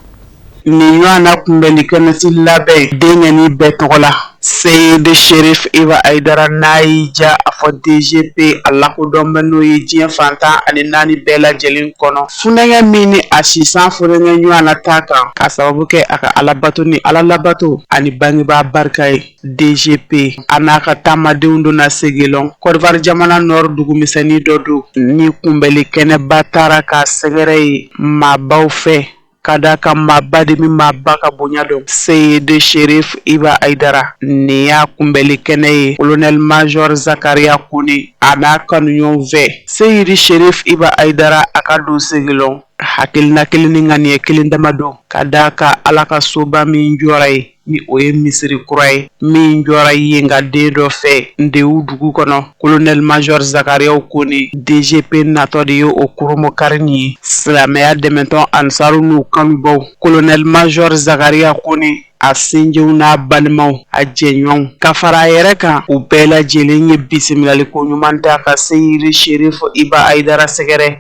S12: Nin ɲɔgɔnna kunbɛnni kɛnɛ si labɛn denkɛnin bɛɛ tɔgɔ la, Seyidi Sherif Iba Hayidara, n'a y'i ja a fɔ DGP, a lakodɔn bɛ n'o ye diɲɛ fan 14 bɛɛ lajɛlen kɔnɔ. Funɛkɛ min ni a sisan funɛkɛ ɲɔgɔnna t'a kan, k'a sababu kɛ a ka alabato ni ala labato ani bangebaa barika ye. DGP a n'a ka taamadenw donna Séguélon, Côte d'Ivoire jamana nord dugumisɛnnin dɔ don, ni kunbɛnli kɛnɛba taara k'a sɛgɛrɛ ye maabaw fɛ, ka da kan maaba de bɛ maaba ka bonya dɔn. Seyidi Sherif Iba Hayidara, nin y'a kunbɛnli kɛnɛ ye colonel major Zakaria Kone a n'a kanuɲɔgɔnw fɛ. Seyidi Sherif Iba Hayidara a ka don Séguélon, hakilina kelen ni ŋaniya kelen dama don, ka da kan Ala ka soba min jɔra ye, ni o ye misiri kura ye min jɔra yen ka den dɔ fɛ Ndewu dugu kɔnɔ. Colonel major Zakaria Kone DGP natɔ de ye o kurunbonkari nin ye. Silamɛya dɛmɛtɔn Ansaru n'u kanubaw, colonel major Zakaria Kone a sinjiw n'a balimaw, a jɛɲɔgɔnw, ka fara a yɛrɛ kan, u bɛɛ lajɛlen ye bisimilaliko ɲuman da ka Seyidi Sherif Iba Hayidara sɛgɛrɛ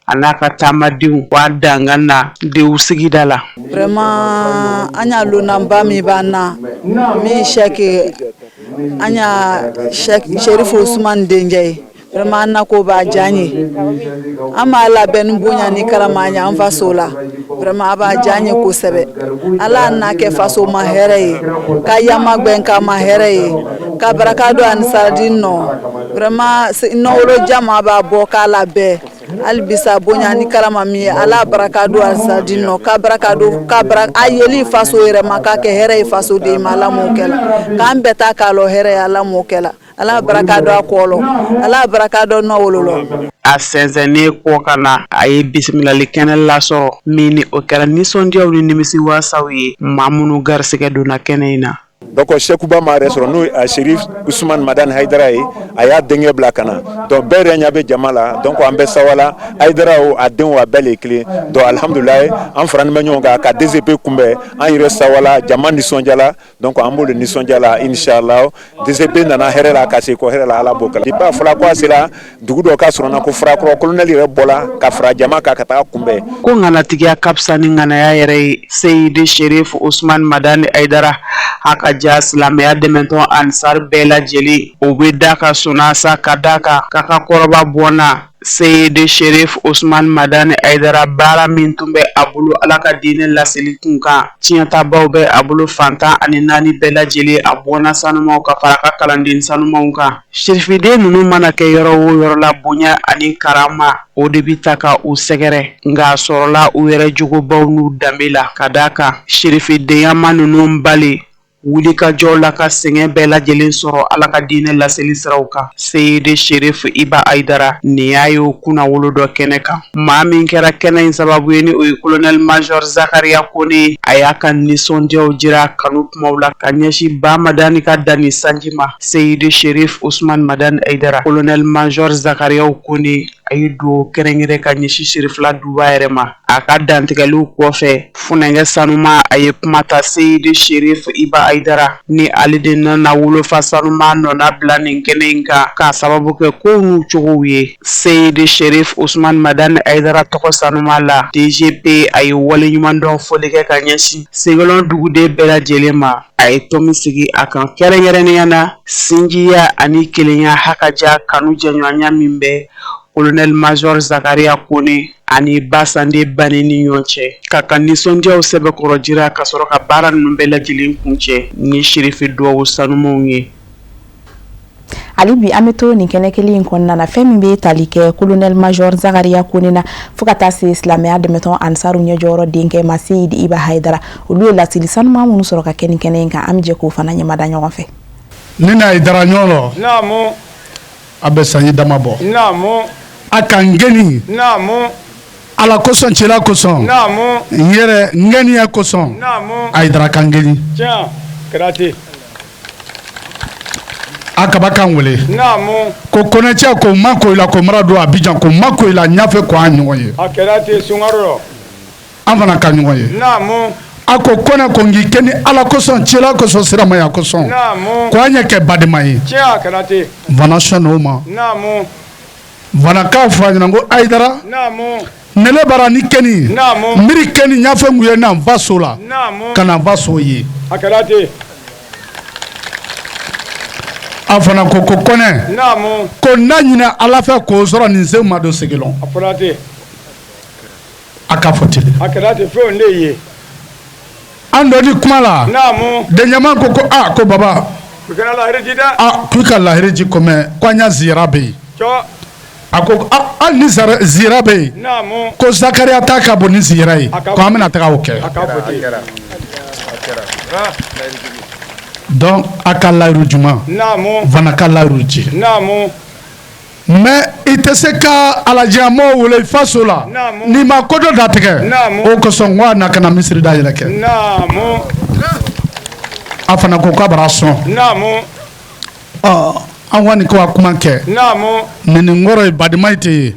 S12: a n'a ka taamadenw wa dangan na Ndewu sigida la.
S13: Vraiment, an y'a lonnaba min b'an na, min Sɛki, an y'a Sherif Usman denkɛ ye. Vraiment, an na ko b'a diya an ye. An b'a labɛn ni bonya ni karama ye an faso la. Vraiment, a b'a diya an ye kosɛbɛ. Ala n'a kɛ faso ma hɛrɛ ye, ka yama gbɛn ka ma hɛrɛ ye, ka baraka don ani saradi nɔ. Vraiment, nɔwolo jama b'a bɔ k'a labɛn. Hali bisa bonya ni karama min ye, Ala baraka don Ansardine nɔ, ka baraka don ka bara a yeli faso yɛrɛ ma, k'a kɛ hɛrɛ ye fasoden ma. Ala m'o kɛla k'an bɛɛ ta k'a lɔ hɛrɛ ye. Ala m'o kɛla. Ala baraka don a kɔ lɔ, Ala baraka don nɔ wolo lɔ.
S12: A sɛnsɛnnen kɔ ka na, a ye bisimilali kɛnɛ lasɔrɔ min ni o kɛra nisɔndiyaw ni nimisiwasaw ye maa minnu garisɛgɛ donna kɛnɛ in na.
S5: Donc Sɛkuba ma yɛrɛ sɔrɔ, n'o ye Serif Usumani Madani Hayidara ye, a y'a denkɛ bila ka na. Donc bɛɛ yɛrɛ ɲɛ bɛ jama la. Donc an bɛ sawala Hayidara o, a denw, a bɛɛ le ye kelen. Donc alihamudulilayi, an faranin bɛ ɲɔgɔn kan ka DGP kunbɛn an yɛrɛ sawala. Jama nisɔndiyala. Donc an b'o de nisɔndiya la. Inshallah, DGP nana hɛrɛ la ka se kɔ hɛrɛ la. Ala b'o kɛla. Depuis a fɔla ko a sera dugu dɔ ka sɔrɔ na ko Farakɔrɔ, colonel yɛrɛ bɔla ka fara jama kan ka taga kunbɛn.
S12: Ko ŋanatigiya ka fisa ni ŋanaya yɛrɛ ye. Seyidi Sherif Usman Madani Hayidara a ka ja silamɛya dɛmɛtɔn Ansar bɛɛ lajɛlen, o bɛ da ka sunasa ka da kan k'a ka kɔrɔba bɔnna Seyidi Sherif Usman Madani Hayidara, baara min tun bɛ a bolo Ala ka diinɛ laseli kun kan, tiɲɛtabaw bɛ a bolo fan 14 bɛɛ lajɛlen, a bɔnna sanumaw ka fara a ka kalanden sanumaw kan. Sherifiden ninnu mana kɛ yɔrɔ o yɔrɔ la, bonya ani karama o de bɛ ta ka u sɛgɛrɛ, nka a sɔrɔla u yɛrɛ jogobaw n'u danbe la, ka d'a kan sherifidenya ma ninnu bali wulikajɔ la ka sɛgɛn bɛɛ lajɛlen sɔrɔ Ala ka diinɛ laseli siraw kan. Seyidi Sherif Iba Hayidara nin y'a ye o kunnawolo dɔ kɛnɛ kan. Maa min kɛra kɛnɛ in sababu ye, ni o ye colonel major Zakaria Kone, a y'a ka nisɔndiyaw jira kanu kumaw la ka ɲɛsin Ba Madani ka danni sanji ma. Seyidi Sherif Usman Madani Hayidara, colonel major Zakaria Kone, a ye dugawu kɛrɛnkɛrɛn ka ɲɛsin Sherifila duba yɛrɛ ma. A ka dantigɛliw kɔfɛ, funɛnkɛ sanuma a ye kuma ta. Seyidi Sherif Iba Hayidara ni ale de nana wolofa sanuma nɔna bila nin kɛnɛ in kan k'a sababu kɛ kow n'u cogow ye. Seyidi Sherif Usman Madani Hayidara tɔgɔ sanuma la, DGP a ye waleɲumandɔn foli kɛ ka ɲɛsin Segelɔn duguden bɛɛ lajɛlen ma. A ye tɔn min sigi a kan, kɛrɛnkɛrɛnnenya na sinjiya ani kelenya hakaja kanu jɛɲɔgɔnya min bɛ colonel major Zakaria Kone ani Basande Bani ni ɲɔgɔn cɛ, k'a ka nisɔndiyaw sɛbɛkɔrɔ jira ka sɔrɔ ka baara ninnu bɛɛ lajɛlen kuncɛ ni Sherifi dugawu sanumanw ye.
S1: Hali bi an bɛ to nin kɛnɛ kelen in kɔnɔna na. Fɛn min bɛ tali kɛ colonel major Zakaria Kone na, fo ka taa se silamɛya dɛmɛtɔn Ansaru ɲɛjɔyɔrɔ denkɛ ma Seyidi Iba Hayidara, olu ye laseli sanuman minnu sɔrɔ ka kɛ nin kɛnɛ in kan, an bɛ jɛ k'o fana ɲɛmada ɲɔgɔn fɛ.
S14: Ne n'a Hayidara ɲɔgɔn rɔ. Naamu. A bɛ sanji dama bɔ.
S15: Naamu.
S14: A ka n gɛni.
S15: Naamu.
S14: Ala kosɔn, cila kosɔn.
S15: Naamu.
S14: N yɛrɛ n ŋaniya kosɔn.
S15: Naamu.
S14: Hayidara ka n gɛni.
S15: Tiɲɛ kɛra ten.
S14: A kaba kan wele.
S15: Naamu.
S14: Ko konɛcɛ ko ma ko i la ko mara don Abidjan ko ma ko i la n y'a fɛ ko an ɲɔgɔn ye.
S15: A kɛra ten sunkalo rɔ.
S14: An fana ka ɲɔgɔn ye.
S15: Naamu.
S14: A ko kɔnɛ ko n k'i kɛ ni Ala kosɔn, cila kosɔn, silamɛya kosɔn.
S15: Naamu.
S14: Ko an ɲɛ kɛ badenma ye.
S15: Tiɲɛ a kɛra ten.
S14: N fana sɔnn'o ma.
S15: Naamu.
S14: N fana k'a fɔ a ɲɛna ko Hayidara.
S15: Naamu.
S14: Ne le bara ni kɛni.
S15: Naamu.
S14: N biri kɛni n y'a fɛ n ye na n fa so la.
S15: Naamu.
S14: Ka na n fa so ye.
S15: A kɛra ten.
S14: A fana ko ko kɔnɛ.
S15: Naamu.
S14: Ko n n'a ɲinɛ Ala fɛ k'o sɔrɔ nin sen ma don Segelɔn.
S15: A fɔra ten.
S14: A ka fɔ ten.
S15: A kɛra ten fɛnw de ye.
S14: An dɔ di kuma la.
S15: Naamu.
S14: Denjama ko ko aa ko baba.
S15: K'i kana lahiri ji dɛ.
S14: Aa k'i ka lahiri ji ko mɛ ko an ya ziyara bɛ yen.
S15: Cɔ.
S14: A ko hali ni ziyara bɛ yen.
S15: Naamu.
S14: Ko Zakariya ta ka bon ni ziyara ye. Ko an bɛna taga o kɛ.
S15: A ka fɔ ten.
S14: Donc a ka layiru juman.
S15: Naamu.
S14: Fana ka layiru ji.
S15: Naamu.
S14: Mais i tɛ se ka alajamɔgɔw wele i faso la n'i ma ko dɔ datigɛ. O kosɔn n ko a na ka na misiri dayɛlɛ kɛ. A fana ko k'a bara sɔn. Ɔ an kɔni ko a kuma kɛ. Nin kɔrɔ ye badima tɛ ye.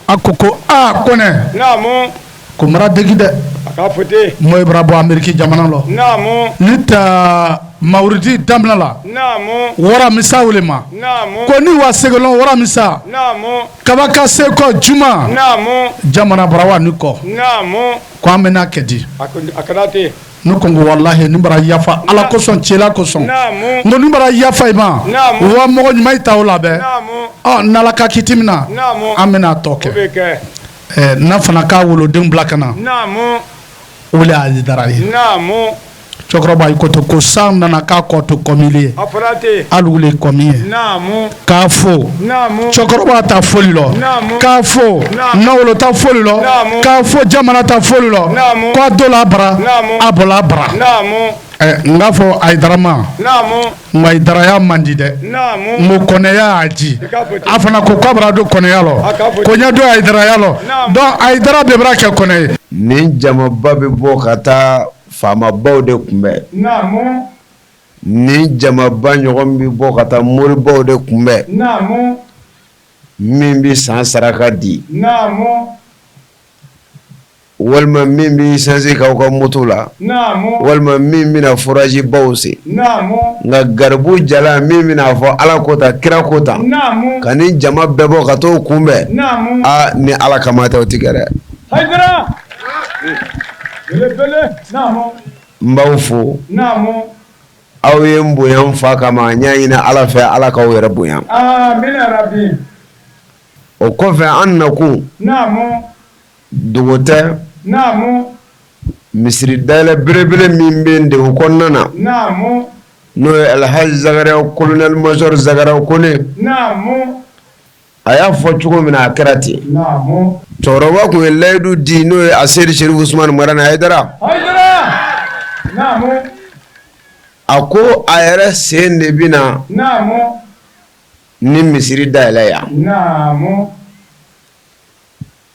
S14: A ko ko aa Kɔnɛ. Ko mara degi dɛ.
S15: A ka fɔ ten.
S14: Mɔɔ bara bɔ Ameriki jamana lɔ.
S15: Naamu.
S14: Ni ta mawurudi daminɛ la.
S15: Naamu.
S14: Waramisa wele ma.
S15: Naamu.
S14: Ko ni wa Segelɔn waramisa.
S15: Naamu.
S14: Kaba ka se kɔ juma.
S15: Naamu.
S14: Jamana bara wa ni kɔ.
S15: Naamu.
S14: Ko an bɛna kɛ di.
S15: A kɛra ten.
S14: Ne ko n ko walahi ni bara yafa Ala kosɔn cila kosɔn.
S15: Naamu.
S14: N ko ni bara yafa i ma.
S15: Naamu.
S14: Wa mɔgɔ ɲuman i ta o labɛn.
S15: Naamu.
S14: Ɔ n'Ala ka kiti min na.
S15: Naamu.
S14: An bɛna tɔ kɛ.
S15: O bɛ kɛ.
S14: N'a fana k'a wolodenw bila ka na.
S15: Naamu.
S14: O le Hayidara ye.
S15: Naamu.
S14: Cɛkɔrɔba i ko to ko san nana k'a kɔ to kɔmili ye alu le kɔmi ye k'a fo cɛkɔrɔba ta foli lɔ k'a fo nawolo ta foli lɔ k'a fo jamana ta foli lɔ k'a dɔ a bara a bɔla a bara n k'a fɔ Hayidara ma n Hayidaraya man di dɛ n ko kɔnɛya y'a di a fana ko k'a bara don kɔnɛya lɔ ko ɲɛ don Hayidaraya lɔ donc Hayidara bɛɛ bara kɛ kɔnɛ ye.
S16: Nin jamaba bɛ bɔ ka taa faamabaw de kunbɛn nin jamaba ɲɔgɔn bɛ bɔ ka taa moribaw de kunbɛn min bɛ san saraka di walima min bɛ essence k'aw ka moto la walima min bɛna forage baw sen nka garibu jala min bɛna a fɔ ala ko tan kira ko tan ka nin jama bɛɛ bɔ ka t'o kunbɛn aa ni ala kama tɛ o tɛ kɛ dɛ. N b'aw fo aw ye n bonya n fa kama n y'a ɲini ala fɛ ala k'aw yɛrɛ bonya o kɔfɛ an nakun dogo tɛ misiri dayɛlɛ belebele min bɛ Ndewu kɔnɔna na n'o ye Alhaji Zakariya colonel major Zakariya Kone a y'a fɔ cogo min na a kɛra ten cɛkɔrɔba tun ye layidu di n'o ye a Seyidi Serifu Usumani Madani Hayidara a ko a yɛrɛ sen de bɛ na ni misiri dayɛlɛ yan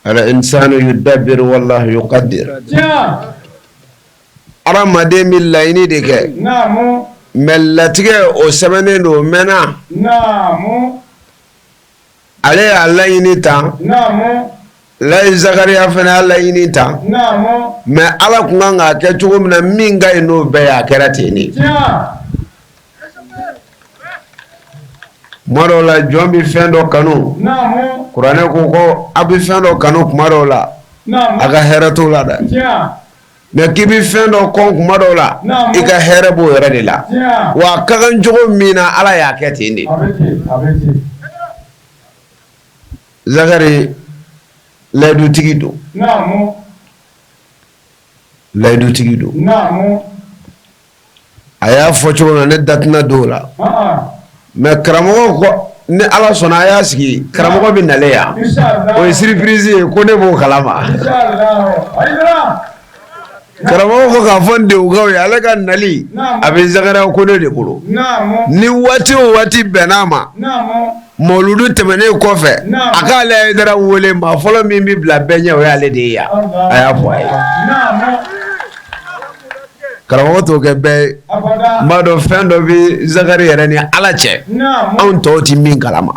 S16: al insanu yudabbiru wallahu yuqaddir hadamaden bɛ laɲini de kɛ mais latigɛ o sɛbɛnnen don o mɛnna ale y'a laɲini tan Layi Zakariya fana y'a laɲini tan mais ala tun kan k'a kɛ cogo min na min ka ɲi n'o bɛɛ ye a kɛra ten de Tuma dɔw la jɔn bɛ fɛn dɔ kanu kuranɛ ko ko a bɛ fɛn dɔ kanu tuma dɔw la a ka hɛrɛ t'o la dɛ mais k'i bɛ fɛn dɔ kɔn tuma dɔw la i ka hɛrɛ b'o yɛrɛ de la wa a ka kan cogo min na ala y'a kɛ ten de Zakari layidutigi don layidutigi don a y'a fɔ cogo min na ne da tɛna don o la mais karamɔgɔ ko ni ala sɔnna a y'a sigi karamɔgɔ bɛ nalen yan o ye surprise ye ko ne b'o kalama karamɔgɔ ko k'a fɔ Ndewukaw ye ale ka nali a bɛ Zakariya Kone de bolo ni waati o waati bɛnn'a ma mɔludu tɛmɛnen kɔfɛ a k'ale Hayidara wele maa fɔlɔ min bɛ bila bɛɛ ɲɛ o y'ale de ye yan a y'a fɔ a ye karamɔgɔ t'o kɛ bɛɛ ye n b'a dɔn fɛn dɔ bɛ Zakari yɛrɛ ni ala cɛ anw tɔw tɛ min kalama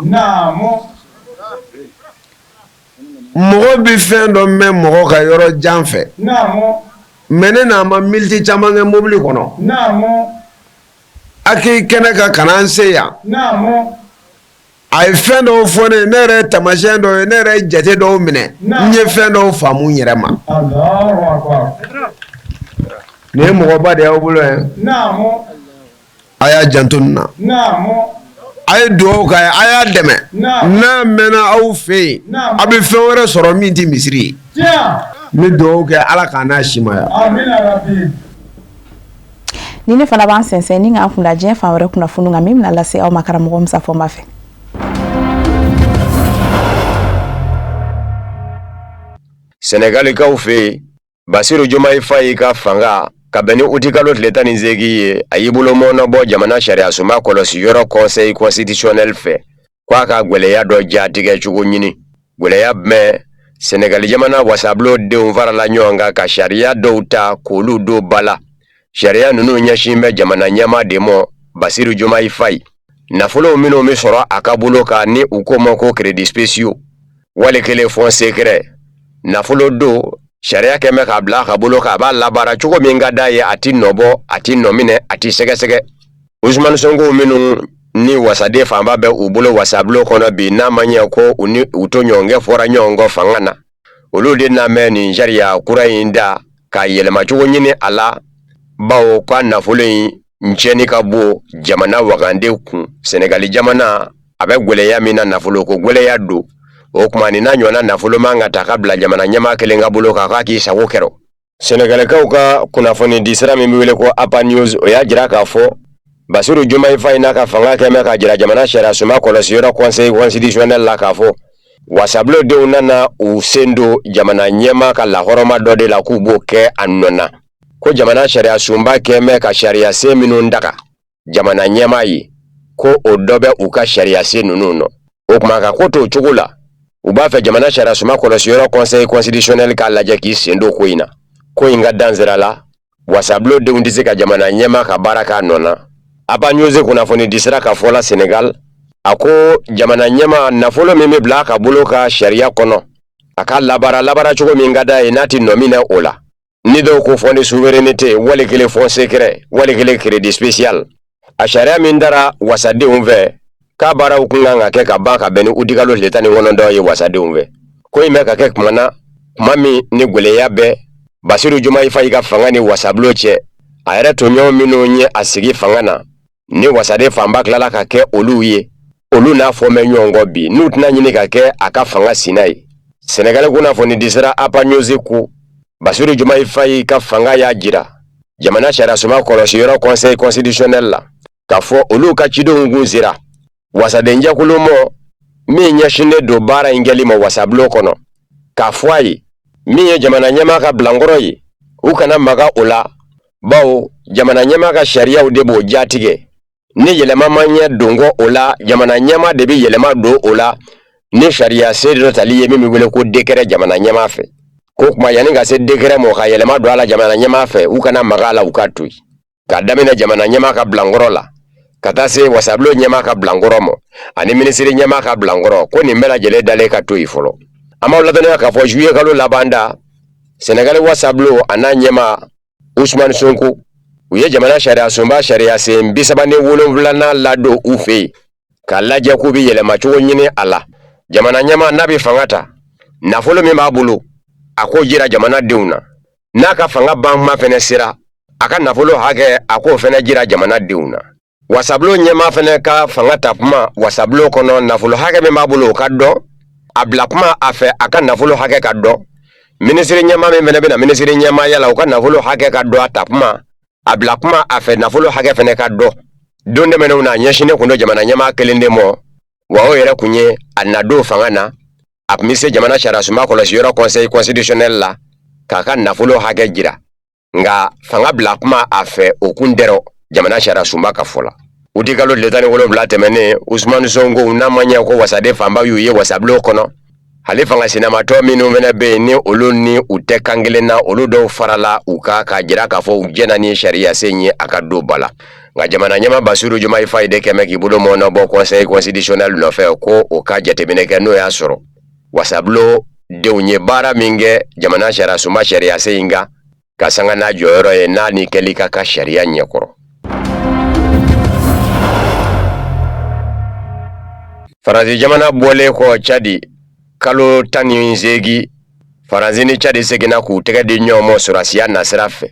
S16: mɔgɔ bɛ fɛn dɔ mɛn mɔgɔ ka yɔrɔ jan fɛ mais ne n'a ma miniti caman kɛ mobili kɔnɔ a k'i kɛnɛ kan ka na an se yan a ye fɛn dɔw fɔ ne ne yɛrɛ ye taamasiyɛn dɔw ye ne yɛrɛ ye jate dɔw minɛ n ye fɛn dɔw faamu n yɛrɛ ma nin ye mɔgɔba de y'aw bolo ye a y'a janto nin na a ye dugawu k'a ye a y'a dɛmɛ n'a mɛnna aw fɛ yen a bɛ fɛn wɛrɛ sɔrɔ min tɛ misiri ye n bɛ dugawu kɛ ala k'a n'a simaya.
S1: Ni ne fana b'an sɛnsɛn ni k'an kunda diɲɛ fan wɛrɛ kunnafoni kan min bɛna lase aw ma karamɔgɔ Musa Fɔnba fɛ.
S9: Sɛnɛgalikaw fɛ yen Basiru Jomayi Fayi ka fanga ka bɛn ni utikalo tile 18 ye, a y'i bolo mɔɔnɔbɔ jamana sariyasunba kɔlɔsi yɔrɔ Conseil constitutionnel fɛ k'a ka gwɛlɛya dɔ jatigɛ cogo ɲini. Gwɛlɛya jumɛn? Sɛnɛgali jamana wasabulon denw farala ɲɔgɔn kan ka sariya dɔw ta k'olu don ba la. Sariya ninnu ɲɛsin bɛ jamana ɲɛmaa de mɔ, Basiru Jomayi Fayi. Nafolow minnu bɛ sɔrɔ a ka bolo kan ni u k'o ma ko crédits spéciaux wali kelen fonds secret nafolo don sariya kɛn bɛ k'a bila a ka bolo kan a b'a labaara cogo min ka d'a ye a ti nɔbɔ a ti nɔminɛ a ti sɛgɛsɛgɛ Usumani Sonko minnu ni wasaden fanba bɛ u bolo wasabulon kɔnɔ bi n'a ma ɲɛ ko u ni u tɔɲɔgɔnkɛ fɔra ɲɔgɔn kɔ fanga na olu de na bɛ nin sariya kura in da ka yɛlɛmacogo ɲini a la bawo k'a nafolo in tiɲɛni ka bon jamana wagande kun Sɛnɛgali jamana a bɛ gwɛlɛya min na nafolo ko gwɛlɛya don o tuma nin n'a ɲɔgɔnna nafolo man ka ta ka bila jamana ɲɛmaa kelen ka bolo kan k'a k'i sago kɛrɔ.
S17: Senegalikaw ka kunnafoni di sira min bɛ wele ko APA News, o y'a jira k'a fɔ Basiru Jomayi Fayi n'a ka fanga kɛmɛ k'a jira jamana sariyasunba kɔlɔsiyɔrɔ Conseil constitutionnel la k'a fɔ wasabulon denw nana u sen don jamana ɲɛmaa ka lahɔrɔma dɔ de la k'u b'o kɛ a nɔ na, ko jamana sariyasunba kɛmɛ ka sariyasen minnu daga jamana ɲɛmaa ye, ko o dɔ bɛ u ka sariyasen ninnu nɔ. O tuma ka ko to o cogo la, u b'a fɛ jamana sariyasunba kɔlɔsiyɔrɔ Conseil constitutionnel k'a lajɛ k'i sen don ko in na. Ko in ka dansira la, wasabulon denw tɛ se ka jamana ɲɛmaa ka baara k'a nɔ na. APA News kunnafoni di sira ka fɔ la Senegal, a ko jamana ɲɛmaa nafolo min bɛ bila a ka bolo ka sariya kɔnɔ, a ka labaara labaara cogo min ka d'a ye, n'a tɛ nɔ minɛ o la, ni dɔw ko fonds de souveraineté, wali kelen fonds secret, wali kelen crédit spécial, a sariya min dara wasadenw fɛ k'a baaraw kun kan ka kɛ ka ban ka bɛn ni utikalo tile 19 ye wasadenw fɛ. Ko in bɛ ka kɛ tuma na, tuma min ni gwɛlɛya bɛ Basiru Jomayi Fayi ka fanga ni wasabulon cɛ, a yɛrɛ tɔɲɔgɔn minnu ye a sigi fanga na, ni wasaden fanba tilala ka kɛ olu ye, olu n'a fɔ bɛ ɲɔgɔn kɔ bi, n'u tɛna ɲini ka kɛ a ka fanga sina ye. Senegali kunnafoni di sira APA News ko Basiru Jomayi Fayi ka fanga y'a jira jamana sariyasunba kɔlɔsiyɔrɔ Conseil constitutionnel la k'a fɔ olu ka cidenw kun sera wasadenjɛkulu mɔ min ɲɛsinnen don baara in kɛli ma wasabulon kɔnɔ, k'a fɔ a ye min ye jamana ɲɛmaa ka bilankɔrɔ ye, u kana maga o la, bawo jamana ɲɛmaa ka sariyaw de b'o jatigɛ. Ni yɛlɛma ma ɲɛ don kɔ o la, jamana ɲɛmaa de bɛ yɛlɛma don o la ni sariya sen dɔ tali ye min bɛ wele ko décret jamana ɲɛmaa fɛ. Ko kuma yanni ka se décret mɔ ka yɛlɛma don a la jamana ɲɛmaa fɛ, u kana maga a la, u ka to yen. K'a daminɛ jamana ɲɛmaa ka bilankɔrɔ la ka taa se wasabulon ɲɛmaa ka bilankɔrɔ mɔ ani minisiri ɲɛmaa ka bilankɔrɔ, ko nin bɛɛ lajɛlen dalen ka to yen fɔlɔ. An b'aw ladɔnniya k'a fɔ juillet kalo laban da, Senegali wasabulon a n'a ɲɛmaa Usumani Sonko, u ye jamana sariyasunba sariyasen 37nan ladon u fɛ yen k'a lajɛ k'u bɛ yɛlɛma cogo ɲini a la. Jamana ɲɛmaa n'a bɛ fanga ta, nafolo min b'a bolo, a k'o jira jamana denw na. N'a ka fanga ban kuma fɛnɛ sera, a ka nafolo hakɛ, a k'o fɛnɛ jira jamana denw na. Wasabulon ɲɛmaa fɛnɛ ka fanga ta kuma wasabulon kɔnɔ, nafolo hakɛ min b'a bolo, o ka dɔn. A bila kuma a fɛ, a ka nafolo hakɛ ka dɔn. Minisiri ɲɛmaa min fɛnɛ bɛna minisiri ɲɛmaaya la, o ka nafolo hakɛ ka dɔn a ta kuma, a bila kuma a fɛ, nafolo hakɛ fɛnɛ ka dɔn. Don tɛmɛnenw na, a ɲɛsinnen kun don jamana ɲɛmaa kelen de mɔ, wa o yɛrɛ kun ye a nadon fanga na, a tun bɛ se jamana sariyasunba kɔlɔsiyɔrɔ Conseil constitutionnel la k'a ka nafolo hakɛ jira, nka fanga bila kuma a fɛ, o kun tɛrɔ jamana sariyasunba ka fɔ la. Utikalo tile 17 tɛmɛnen, Usumani Sonko n'a ma ɲɛ ko wasaden fanba y'u ye wasabulon kɔnɔ, hali fanga sinamatɔ minnu fana bɛ yen ni olu ni u tɛ kan kelen na, olu dɔw farala u kan k'a jira k'a fɔ u jɛnna ni sariyasen ye a ka don ba la. Nka jamana ɲɛmaa Basiru Jomayi Fayi de kɛmɛ k'i bolo mɔɔnɔbɔ Conseil constitutionnel nɔfɛ ko o ka jateminɛ kɛ, n'o y'a sɔrɔ wasabulon denw ye baara min kɛ jamana sariyasunba sariyasen in kan ka sanga n'a jɔyɔrɔ ye, n'a ni kɛli ka kan sariya ɲɛkɔrɔ. Faransi jamana bɔlen kɔ Cadi kalo 18, Faransi ni Cadi seginna k'u tɛgɛ di ɲɔgɔn ma sɔrɔdasiya nasira fɛ.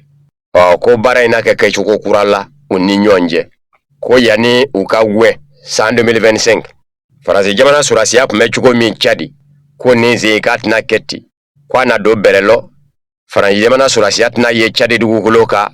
S17: Ɔ ko baara in na kɛ kɛcogo kura la u ni ɲɔgɔn cɛ, ko yanni u ka gwɛn san 2025, Faransi jamana sɔrɔdasiya tun bɛ cogo min Cadi, ko nin sen k'a tɛna kɛ ten, ko a na don bɛrɛ lɔ. Faransi jamana sɔrɔdasiya tɛna ye Cadi dugukolo kan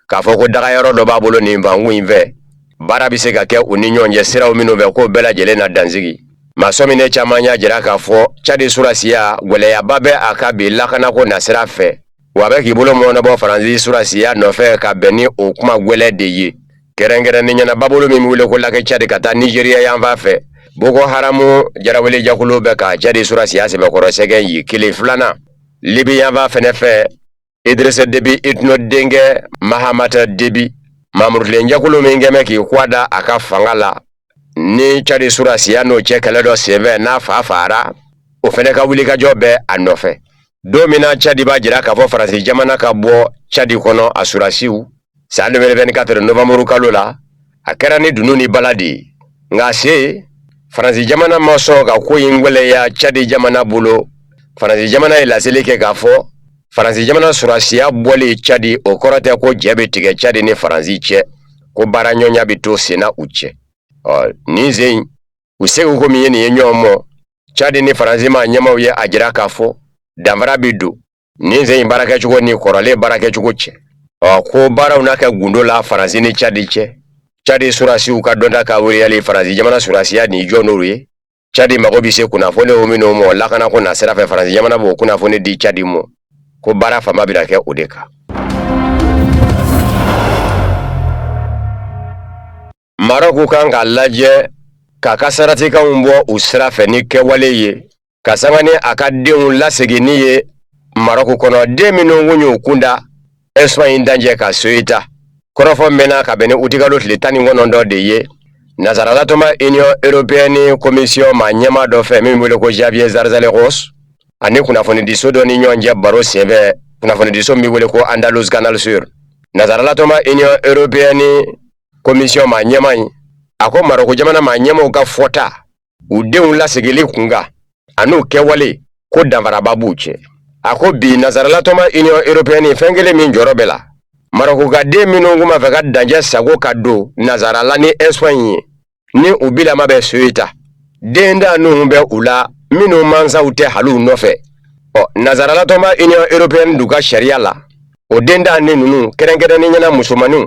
S17: k'a fɔ ko dagayɔrɔ dɔ b'a bolo nin fankun in fɛ. Baara bɛ se ka kɛ u ni ɲɔgɔn cɛ siraw minnu fɛ, k'o bɛɛ lajɛlen na dansigi. Maa sɔminen caman y'a jira k'a fɔ Cadi sɔrɔdasiya gwɛlɛyaba bɛ a kan bi lakanako nasira fɛ, wa a bɛ k'i bolo mɔɔnɔbɔ Faransi sɔrɔdasiya nɔfɛ ka bɛn ni o kuma gwɛlɛ de ye. Kɛrɛnkɛrɛnnenya na, babolo min bɛ wele ko Laki Cadi ka taa Nizeriya yanfan fɛ, Boko Haramu jarawele jɛkulu bɛ ka Cadi sɔrɔdasiya sɛbɛkɔrɔ sɛgɛn yen kelen. Filanan, Libi yanfan fɛnɛ fɛ, Idrissa Debi Itno denkɛ Mahamat Debi, mamurutilen jɛkulu min kɛmɛ k'i kɔ da a ka fanga la ni Cadi sɔrɔdasiya n'o cɛ kɛlɛ dɔ senfɛ, n'a fa faara, o fɛnɛ ka wulikajɔ bɛ a nɔfɛ. Don min na Cadi b'a jira k'a fɔ Faransi jamana ka bɔ Cadi kɔnɔ a sɔrɔdasiw san 2024 novembre kalo la, a kɛra ni dunun ni bala de ye. Nka se Faransi jamana ma sɔn ka ko in gwɛlɛya Cadi jamana bolo. Faransi jamana ye laseli kɛ k'a fɔ Faransi jamana sɔrɔdasiya bɔli Cadi, o kɔrɔ tɛ ko jɛ bɛ tigɛ Cadi ni Faransi cɛ, ko baaraɲɔgɔnya bɛ to senna u cɛ. Ɔ nin sen u segu ko min ye nin ye ɲɔgɔn mɔ, Cadi ni Faransi maa ɲɛmaaw ye a jira k'a fɔ danfara bɛ don Nin sen in baarakɛcogo ni kɔrɔlen baarakɛcogo cɛ, ɔ ko baaraw n'a kɛ gundo la Faransi ni Cadi cɛ. Cadi surasiw ka dɔnta ka wereyali Faransi jamana surasiya ni jɔ n'olu ye. Cadi mago bɛ se kunnafoni o minnu ma lakanako na sira fɛ, Faransi jamana b'o kunnafoni di Cadi ma, ko baara fanba bɛna kɛ o de kan. Marɔku kan k'a lajɛ k'a ka saratikanw bɔ u sira fɛ ni kɛwale ye, ka sanga ni a ka denw laseginni ye Marɔku kɔnɔ, den minnu kun y'u kunda Espagne danjɛ kan Ceuta. Kɔrɔfɔ mɛnna ka bɛn ni utikalo tile 19 de ye Nansaralatɔnba Union européenne commission maa ɲɛmaa dɔ fɛ min wele ko Javier Zarzalejos, ani kunnafonidiso dɔ ni ɲɔgɔn cɛ baro senfɛ, kunnafonidiso min wele ko Andaluz Canal Sur. Nansaralatɔnba Union européenne commission maa ɲɛmaa in a ko Marɔku jamana maa ɲɛmaaw ka fɔta u denw laseginli kunkan an'u kɛwale, ko danfaraba b'u cɛ. A ko bi nansaralatɔnba Union européenne fɛn kelen min jɔrɔ bɛ la, Marɔku ka den minnu kun b'a fɛ ka danjɛ sago ka don nansara la ni Espagne ye, ni u bilama bɛ Ceuta, den da ninnu bɛ u la minnu mansaw tɛ hali u nɔfɛ. Ɔ nansaralatɔnba Union européenne dun ka sariya la, o den da ni ninnu, kɛrɛnkɛrɛnnenya la musomanninw,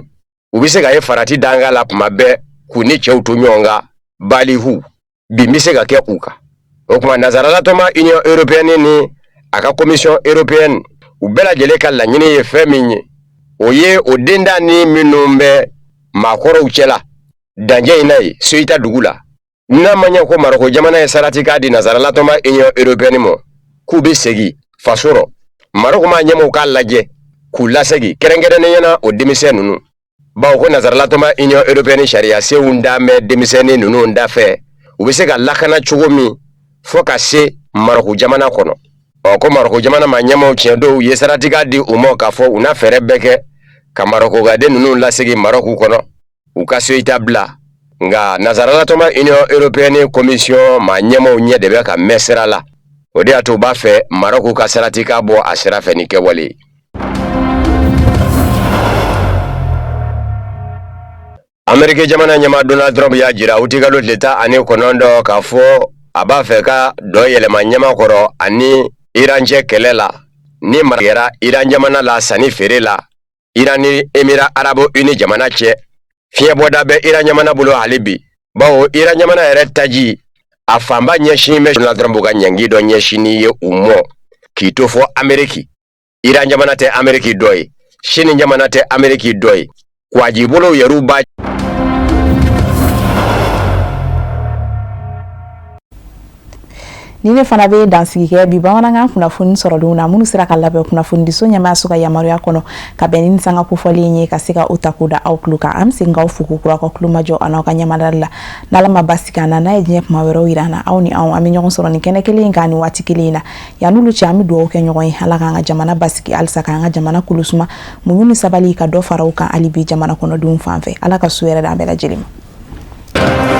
S17: u bɛ se ka ye farati danga la tuma bɛɛ k'u ni cɛw to ɲɔgɔn kan, balihu bin bɛ se ka kɛ u kan. O tuma nansaralatɔnba Union européenne ni a ka commission européenne, u bɛɛ lajɛlen ka laɲini ye fɛn min ye, o ye o denda ni minnu bɛ maakɔrɔw cɛla danjɛ in na ye Ceuta dugu la, n'a ma ɲɛ ko Marɔku jamana ye saratikan di nansaralatɔnba Union européenne ma k'u bɛ segin faso rɔ, Marɔku maa ɲɛmaaw k'a lajɛ k'u lasegin, kɛrɛnkɛrɛnnenya na o denmisɛn ninnu, bawo ko nansaralatɔnba Union européenne sariya senw dan bɛ denmisɛnnin ninnu da fɛ, u bɛ se ka lakana cogo min fo ka se Marɔku jamana kɔnɔ. Ɔ ko Marɔku jamana maa ɲɛmaaw tiɲɛ don, u ye saratikan di u ma k'a fɔ u na fɛɛrɛ bɛɛ kɛ ka Marɔkukaden ninnu lasegin Marɔku kɔnɔ, u ka Ceuta bila. Nka nansaralatɔnba Union européenne commission maa ɲɛmaaw ɲɛ de bɛ ka mɛn sira la, o de y'a to u b'a fɛ Marɔku ka saratikan bɔ a sira fɛ ni kɛwale ye. Ameriki jamana ɲɛmaa Donald Trump y'a jira utikalo tile 19 k'a fɔ a b'a fɛ ka dɔ yɛlɛma ɲɛma kɔrɔ ani Iran cɛ kɛlɛ la, ni mara kɛra Iran jamana la sanni feere la Iran ni Émirats arabes unis jamana cɛ. Fiɲɛbɔda bɛ Iran jamana bolo hali bi, bawo Iran jamana yɛrɛ taji a fanba ɲɛsin bɛ Donald Trump ka ɲangi dɔ ɲɛsinni ye u mɔ k'i to fɔ Ameriki. Iran jamana tɛ Ameriki dɔ ye, Sini jamana tɛ Ameriki dɔ ye, kwajibolow yɛrɛw b'a
S1: Ni ne fana bɛ dansigi kɛ bi bamanankan kunnafoni sɔrɔlenw na minnu sera ka labɛn kunnafonidiso ɲɛmaayaso ka yamaruya kɔnɔ ka bɛn ni sanga kofɔlen ye, ka se ka o ta k'o da aw tulo kan. An bɛ segin k'aw fo kokura ka tulomajɔ an'aw ka ɲɛmadali la. N'Ala ma basi k'an na, n'a ye diɲɛ kuma wɛrɛw yira an na, aw ni anw an bɛ ɲɔgɔn sɔrɔ nin kɛnɛ kelen in kan nin waati kelen in na. Yan'olu cɛ, an bɛ dugawu kɛ ɲɔgɔn ye, Ala k'an ka jamana basigi halisa, k'an ka jamana kolo suma, muɲu ni sabali ka dɔ fara u kan hali bi jamana kɔnɔdenw fan fɛ. Ala ka su hɛrɛ d'an bɛɛ lajɛlen ma.